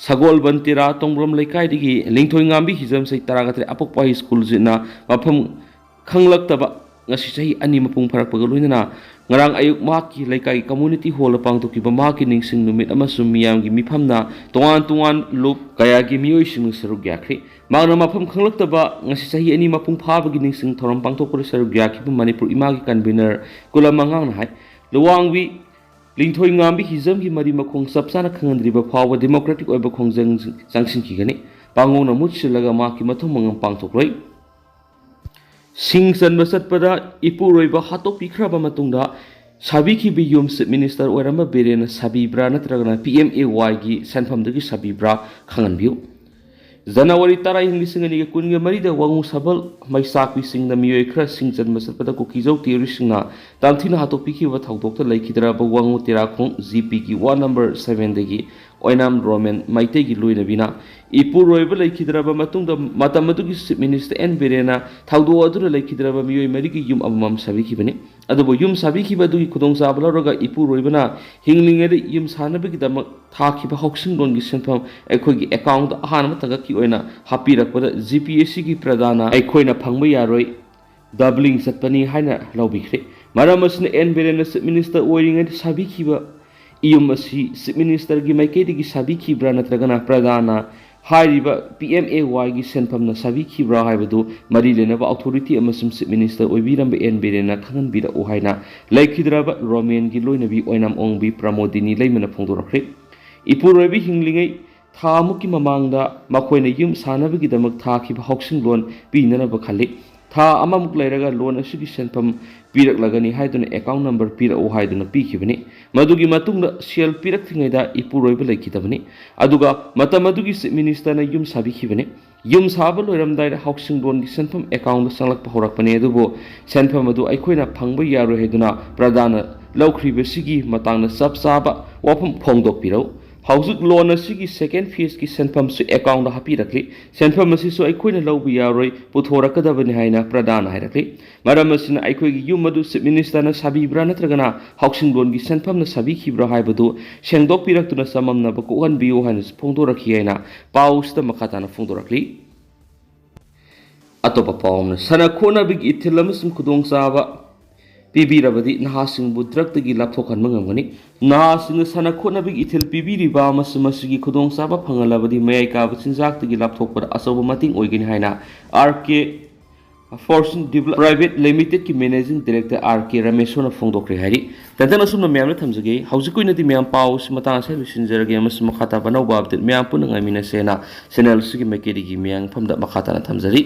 ꯁꯒꯣꯜꯕꯟ ꯇꯦꯔꯥ ꯇꯣꯡꯕ꯭ꯔꯣꯝ ꯂꯩꯀꯥꯏꯗꯒꯤ ꯂꯤꯡꯊꯣꯏ ꯉꯥꯝꯕꯤ ꯍꯤꯖꯝ ꯆꯍꯤ ꯇꯔꯥꯒ ꯇꯔꯦꯠ ꯑꯄꯣꯛꯄ ꯍꯥꯏ ꯁ꯭ꯀꯨꯜꯁꯤꯅ ꯃꯐꯝ ꯈꯪꯂꯛꯇꯕ ꯉꯁꯤ ꯆꯍꯤ ꯑꯅꯤ ꯃꯄꯨꯡ ꯐꯥꯔꯛꯄꯒ ꯂꯣꯏꯅꯅ ꯉꯔꯥꯡ ꯑꯌꯨꯛ ꯃꯍꯥꯛꯀꯤ ꯂꯩꯀꯥꯏꯒꯤ community hall ꯗ ꯄꯥꯡꯊꯣꯛꯈꯤꯕ ꯃꯍꯥꯛꯀꯤ ꯅꯤꯡꯁꯤꯡ ꯅꯨꯃꯤꯠ ꯑꯃꯁꯨꯡ ꯃꯤꯌꯥꯝꯒꯤ ꯃꯤꯐꯝꯅ ꯇꯣꯉꯥꯟ ꯇꯣꯉꯥꯟ ꯂꯨꯞ ꯀꯌꯥꯒꯤ ꯃꯤꯑꯣꯏꯁꯤꯡꯅ ꯁꯔꯨꯛ ꯌꯥꯈ꯭ꯔꯦ꯫ ꯃꯍꯥꯛꯅ ꯃꯐꯝ ꯈꯪꯂꯛꯇꯕ ꯉꯁꯤ ꯆꯍꯤ ꯑꯅꯤ ꯃꯄꯨꯡ ꯐꯥꯕꯒꯤ ꯅꯤꯡꯁꯤꯡ ꯊꯧꯔꯝ ꯄꯥꯡꯊꯣꯛꯄꯗ ꯁꯔꯨꯛ ꯌꯥꯈꯤꯕ ꯃꯅꯤꯄꯨꯔ ꯏꯃꯥꯒꯤ convener ꯀꯨꯂꯝ ꯑꯉꯥꯡꯅ ꯍꯥꯏ, ꯂꯨꯋꯥꯡꯕꯤ ꯂꯤꯡꯊꯣꯏ ꯉꯥꯝꯕꯤ ꯍꯤꯖꯝꯒꯤ ꯃꯔꯤ ꯃꯈꯣꯡ ꯆꯞ ꯆꯥꯅ ꯈꯪꯍꯟꯗ꯭ꯔꯤꯕ ꯐꯥꯎꯕ democratic ꯑꯣꯏꯕ ꯈꯣꯡꯖꯪ ꯆꯪꯁꯤꯟꯈꯤꯒꯅꯤ꯫ ꯄꯥꯡꯒꯣꯡꯅ ꯃꯨꯠ ꯁꯤꯜꯂꯒ ꯃꯍꯥꯛꯀꯤ ꯃꯊꯧ ꯃꯉꯝ ꯄꯥꯡꯊꯣꯛꯂꯣꯏ꯫ ꯁꯤꯡ ꯆꯟꯕ ꯆꯠꯄꯗ ꯏꯄꯨꯔꯣꯏꯕ ꯍꯥꯠꯇꯣꯛꯄꯤꯈ꯭ꯔꯕ ꯃꯇꯨꯡꯗ ꯁꯥꯕꯤꯈꯤꯕ ꯌꯨꯝ Chief Minister ꯑꯣꯏꯔꯝꯕ ꯕꯤꯔꯦꯟꯅ ꯁꯥꯕꯤꯕ꯭ꯔꯥ ꯅꯠꯇ꯭ꯔꯒꯅ P M A Yꯒꯤ ꯁꯦꯟꯐꯝꯗꯒꯤ ꯁꯥꯕꯤꯕ꯭ꯔꯥ ꯈꯪꯍꯟꯕꯤꯌꯨ꯫ ꯖꯅꯋꯥꯔꯤ ꯇꯔꯥ, ꯏꯪ ꯂꯤꯁꯤꯡ ꯑꯅꯤꯒ ꯀꯨꯟꯒ ꯃꯔꯤꯗ ꯋꯥꯉꯨ ꯁꯕꯜ ꯃꯩꯁꯥꯛꯄꯤꯁꯤꯡꯅ ꯃꯤꯑꯣꯏ ꯈꯔ ꯁꯤꯡ ꯆꯟꯕ ꯆꯠꯄꯗ ꯀꯨꯀꯤꯖꯧ ꯇꯦꯔꯣꯔꯤꯁꯁꯤꯡꯅ ꯇꯝꯊꯤꯅ ꯍꯥꯠꯇꯣꯛꯄꯤꯈꯤꯕ ꯊꯧꯗꯣꯛꯇ ꯂꯩꯈꯤꯗ꯭ꯔꯕ ꯋꯥꯉꯨ ꯇꯦꯔꯥꯈꯣꯡ G Pꯒꯤ ward number sevenꯗꯒꯤ ꯑꯣꯏꯅꯥꯝ ꯔꯣꯃꯦꯟ ꯃꯩꯇꯩꯒꯤ ꯂꯣꯏꯅꯕꯤꯅ ꯏꯄꯨꯔꯣꯏꯕ ꯂꯩꯈꯤꯗ꯭ꯔꯕ ꯃꯇꯨꯡꯗ ꯃꯇꯝ ꯑꯗꯨꯒꯤ Chief Minister N ꯕꯤꯔꯦꯟꯅ ꯊꯧꯗꯣꯛ ꯑꯗꯨꯗ ꯂꯩꯈꯤꯗ꯭ꯔꯕ ꯃꯤꯑꯣꯏ ꯃꯔꯤꯒꯤ ꯌꯨꯝ ꯑꯃꯃꯝ ꯁꯥꯕꯤꯈꯤꯕꯅꯤ꯫ ꯑꯗꯨꯕꯨ ꯌꯨꯝ ꯁꯥꯕꯤꯈꯤꯕ ꯑꯗꯨꯒꯤ ꯈꯨꯗꯣꯡꯆꯥꯕ ꯂꯧꯔꯒ ꯏꯄꯨꯔꯣꯏꯕꯅ ꯍꯤꯡꯂꯤꯉꯩꯗ ꯌꯨꯝ ꯁꯥꯅꯕꯒꯤꯗꯃꯛ ꯊꯥꯈꯤꯕ housing loanꯒꯤ ꯁꯦꯟꯐꯝ ꯑꯩꯈꯣꯏꯒꯤ accountꯗ ꯑꯍꯥꯟꯕ ꯊꯥꯡꯒꯠꯀꯤ ꯑꯣꯏꯅ ꯍꯥꯞꯄꯤꯔꯛꯄꯗ G P ꯑꯁꯤꯒꯤ ꯄ꯭ꯔꯖꯥꯅ ꯑꯩꯈꯣꯏꯅ ꯐꯪꯕ ꯌꯥꯔꯣꯏ, doubling ꯆꯠꯄꯅꯤ ꯍꯥꯏꯅ ꯂꯧꯕꯤꯈ꯭ꯔꯦ꯫ ꯃꯔꯝ ꯑꯁꯤꯅ N ꯕꯤꯔꯦꯟꯅ Chief Minister ꯑꯣꯏꯔꯤꯉꯩꯗ ꯁꯥꯕꯤꯈꯤꯕ ꯌꯨꯝ ꯑꯁꯤ Chief Ministerꯒꯤ ꯃꯥꯏꯀꯩꯗꯒꯤ ꯁꯥꯕꯤꯈꯤꯕ꯭ꯔꯥ ꯅꯠꯇ꯭ꯔꯒꯅ ꯄ꯭ꯔꯖꯥꯅ ꯍꯥꯏꯔꯤꯕ P M A Yꯒꯤ ꯁꯦꯟꯐꯝꯅ ꯁꯥꯕꯤꯈꯤꯕ꯭ꯔꯥ ꯍꯥꯏꯕꯗꯨ ꯃꯔꯤ ꯂꯩꯅꯕ authority ꯑꯃꯁꯨꯡ Chief Minister ꯑꯣꯏꯕꯤꯔꯝꯕ N ꯕꯤꯔꯦꯟꯅ ꯈꯪꯍꯟꯕꯤꯔꯛꯎ ꯍꯥꯏꯅ ꯂꯩꯈꯤꯗ꯭ꯔꯕ ꯔꯣꯃꯦꯟꯒꯤ ꯂꯣꯏꯅꯕꯤ ꯑꯣꯏꯅꯥꯝ ꯑꯣꯡꯕꯤ ꯄ꯭ꯔꯃꯣꯗꯤꯅꯤ ꯂꯩꯃꯅ ꯐꯣꯡꯗꯣꯔꯛꯈ꯭ꯔꯦ꯫ ꯏꯄꯨꯔꯣꯏꯕ ꯍꯤꯡꯂꯤꯉꯩ ꯊꯥ ꯑꯃꯨꯛꯀꯤ ꯃꯃꯥꯡꯗ ꯃꯈꯣꯏꯅ ꯌꯨꯝ ꯁꯥꯅꯕꯒꯤꯗꯃꯛ ꯊꯥꯈꯤꯕ housing loan ꯄꯤꯅꯅꯕ ꯈꯜꯂꯤ꯫ ꯊꯥ ꯑꯃꯃꯨꯛ ꯂꯩꯔꯒ loan ꯑꯁꯤꯒꯤ ꯁꯦꯟꯐꯝ ꯄꯤꯔꯛꯂꯒꯅꯤ ꯍꯥꯏꯗꯨꯅ account number ꯄꯤꯔꯛꯎ ꯍꯥꯏꯗꯨꯅ ꯄꯤꯈꯤꯕꯅꯤ꯫ ꯃꯗꯨꯒꯤ ꯃꯇꯨꯡꯗ ꯁꯦꯜ ꯄꯤꯔꯛꯇ꯭ꯔꯤꯉꯩꯗ ꯏꯄꯨꯔꯣꯏꯕ ꯂꯩꯈꯤꯗꯕꯅꯤ꯫ ꯑꯗꯨꯒ ꯃꯇꯝ ꯑꯗꯨꯒꯤ Chief Ministerꯅ ꯌꯨꯝ ꯁꯥꯕꯤꯈꯤꯕꯅꯤ꯫ ꯌꯨꯝ ꯁꯥꯕ ꯂꯣꯏꯔꯝꯗꯥꯏꯗ housing loanꯒꯤ ꯁꯦꯟꯐꯝ accountꯗ ꯆꯪꯂꯛꯄ ꯍꯧꯔꯛꯄꯅꯤ, ꯑꯗꯨꯕꯨ ꯁꯦꯟꯐꯝ ꯑꯗꯨ ꯑꯩꯈꯣꯏꯅ ꯐꯪꯕ ꯌꯥꯔꯣꯏ ꯍꯥꯏꯗꯨꯅ ꯄ꯭ꯔꯖꯥꯅ ꯂꯧꯈ꯭ꯔꯤꯕꯁꯤꯒꯤ ꯃꯇꯥꯡꯗ ꯆꯞ ꯆꯥꯕ ꯋꯥꯐꯝ ꯐꯣꯡꯗꯣꯛꯄꯤꯔꯛꯎ꯫ ꯍꯧꯖꯤꯛ loan ꯑꯁꯤꯒꯤ second phaseꯀꯤ ꯁꯦꯟꯐꯝꯁꯨ accountꯗ ꯍꯥꯞꯄꯤꯔꯛꯂꯤ꯫ ꯁꯦꯟꯐꯝ ꯑꯁꯤꯁꯨ ꯑꯩꯈꯣꯏꯅ ꯂꯧꯕ ꯌꯥꯔꯣꯏ, ꯄꯨꯊꯣꯔꯛꯀꯗꯕꯅꯤ ꯍꯥꯏꯅ ꯄ꯭ꯔꯙꯥꯟꯅ ꯍꯥꯏꯔꯛꯂꯤ꯫ ꯃꯔꯝ ꯑꯁꯤꯅ ꯑꯩꯈꯣꯏꯒꯤ ꯌꯨꯝ ꯑꯗꯨ Chief Ministerꯅ ꯁꯥꯕꯤꯕ꯭ꯔꯥ ꯅꯠꯇ꯭ꯔꯒꯅ housing loanꯒꯤ ꯁꯦꯟꯐꯝꯅ ꯁꯥꯕꯤꯈꯤꯕ꯭ꯔꯥ ꯍꯥꯏꯕꯗꯨ ꯁꯦꯡꯗꯣꯛꯄꯤꯔꯛꯇꯨꯅ ꯆꯃꯝꯅꯕ ꯀꯣꯛꯍꯟꯕꯤꯌꯨ ꯍꯥꯏꯅꯁꯨ ꯐꯣꯡꯗꯣꯔꯛꯈꯤ ꯍꯥꯏꯅ ꯄꯥꯎꯁꯤꯗ ꯃꯈꯥ ꯇꯥꯅ ꯐꯣꯡꯗꯣꯔꯛꯂꯤ꯫ ꯑꯇꯣꯞꯄ ꯄꯥꯎ ꯑꯃꯅ, ꯁꯥꯟꯅ ꯈꯣꯠꯅꯕꯒꯤ ꯏꯊꯤꯜ ꯑꯃꯁꯨꯡ ꯈꯨꯗꯣꯡꯆꯥꯕ ꯄꯤꯕꯤꯔꯕꯗꯤ ꯅꯍꯥꯁꯤꯡꯕꯨ drugꯇꯒꯤ ꯂꯥꯞꯊꯣꯛꯍꯟꯕ ꯉꯝꯒꯅꯤ꯫ ꯅꯍꯥꯁꯤꯡꯅ ꯁꯥꯟꯅ ꯈꯣꯠꯅꯕꯒꯤ ꯏꯊꯤꯜ ꯄꯤꯕꯤꯔꯤꯕ ꯑꯃꯁꯨꯡ ꯃꯁꯤꯒꯤ ꯈꯨꯗꯣꯡꯆꯥꯕ ꯐꯪꯍꯜꯂꯕꯗꯤ ꯃꯌꯥꯏ ꯀꯥꯕ ꯆꯤꯟꯖꯥꯛꯇꯒꯤ ꯂꯥꯞꯊꯣꯛꯄꯗ ꯑꯆꯧꯕ ꯃꯇꯦꯡ ꯑꯣꯏꯒꯅꯤ ꯍꯥꯏꯅ R K Fortune Develop Private Limitedꯀꯤ Managing Director R K ꯔꯥꯃꯦꯁꯣꯔꯅ ꯐꯣꯡꯗꯣꯛꯈ꯭ꯔꯦ ꯍꯥꯏꯔꯤ꯫ ꯇꯦꯟꯇꯪ ꯑꯁꯨꯝꯅ ꯃꯌꯥꯝꯗ ꯊꯝꯖꯒꯦ꯫ ꯍꯧꯖꯤꯛꯀꯤ ꯑꯣꯏꯅꯗꯤ ꯃꯌꯥꯝ ꯄꯥꯎ ꯑꯁꯤ ꯃꯇꯥꯡ ꯑꯁꯤꯗ ꯂꯣꯏꯁꯤꯟꯖꯔꯒꯦ ꯑꯃꯁꯨꯡ ꯃꯈꯥ ꯇꯥꯕ ꯑꯅꯧꯕ update ꯃꯌꯥꯝ ꯄꯨꯟꯅ ꯉꯥꯏꯃꯤꯟꯅꯁꯦꯅ channel ꯑꯁꯤꯒꯤ ꯃꯥꯏꯀꯩꯗꯒꯤ ꯃꯌꯥꯝ ꯃꯐꯝꯗ ꯃꯈꯥ ꯇꯥꯅ ꯊꯝꯖꯔꯤ꯫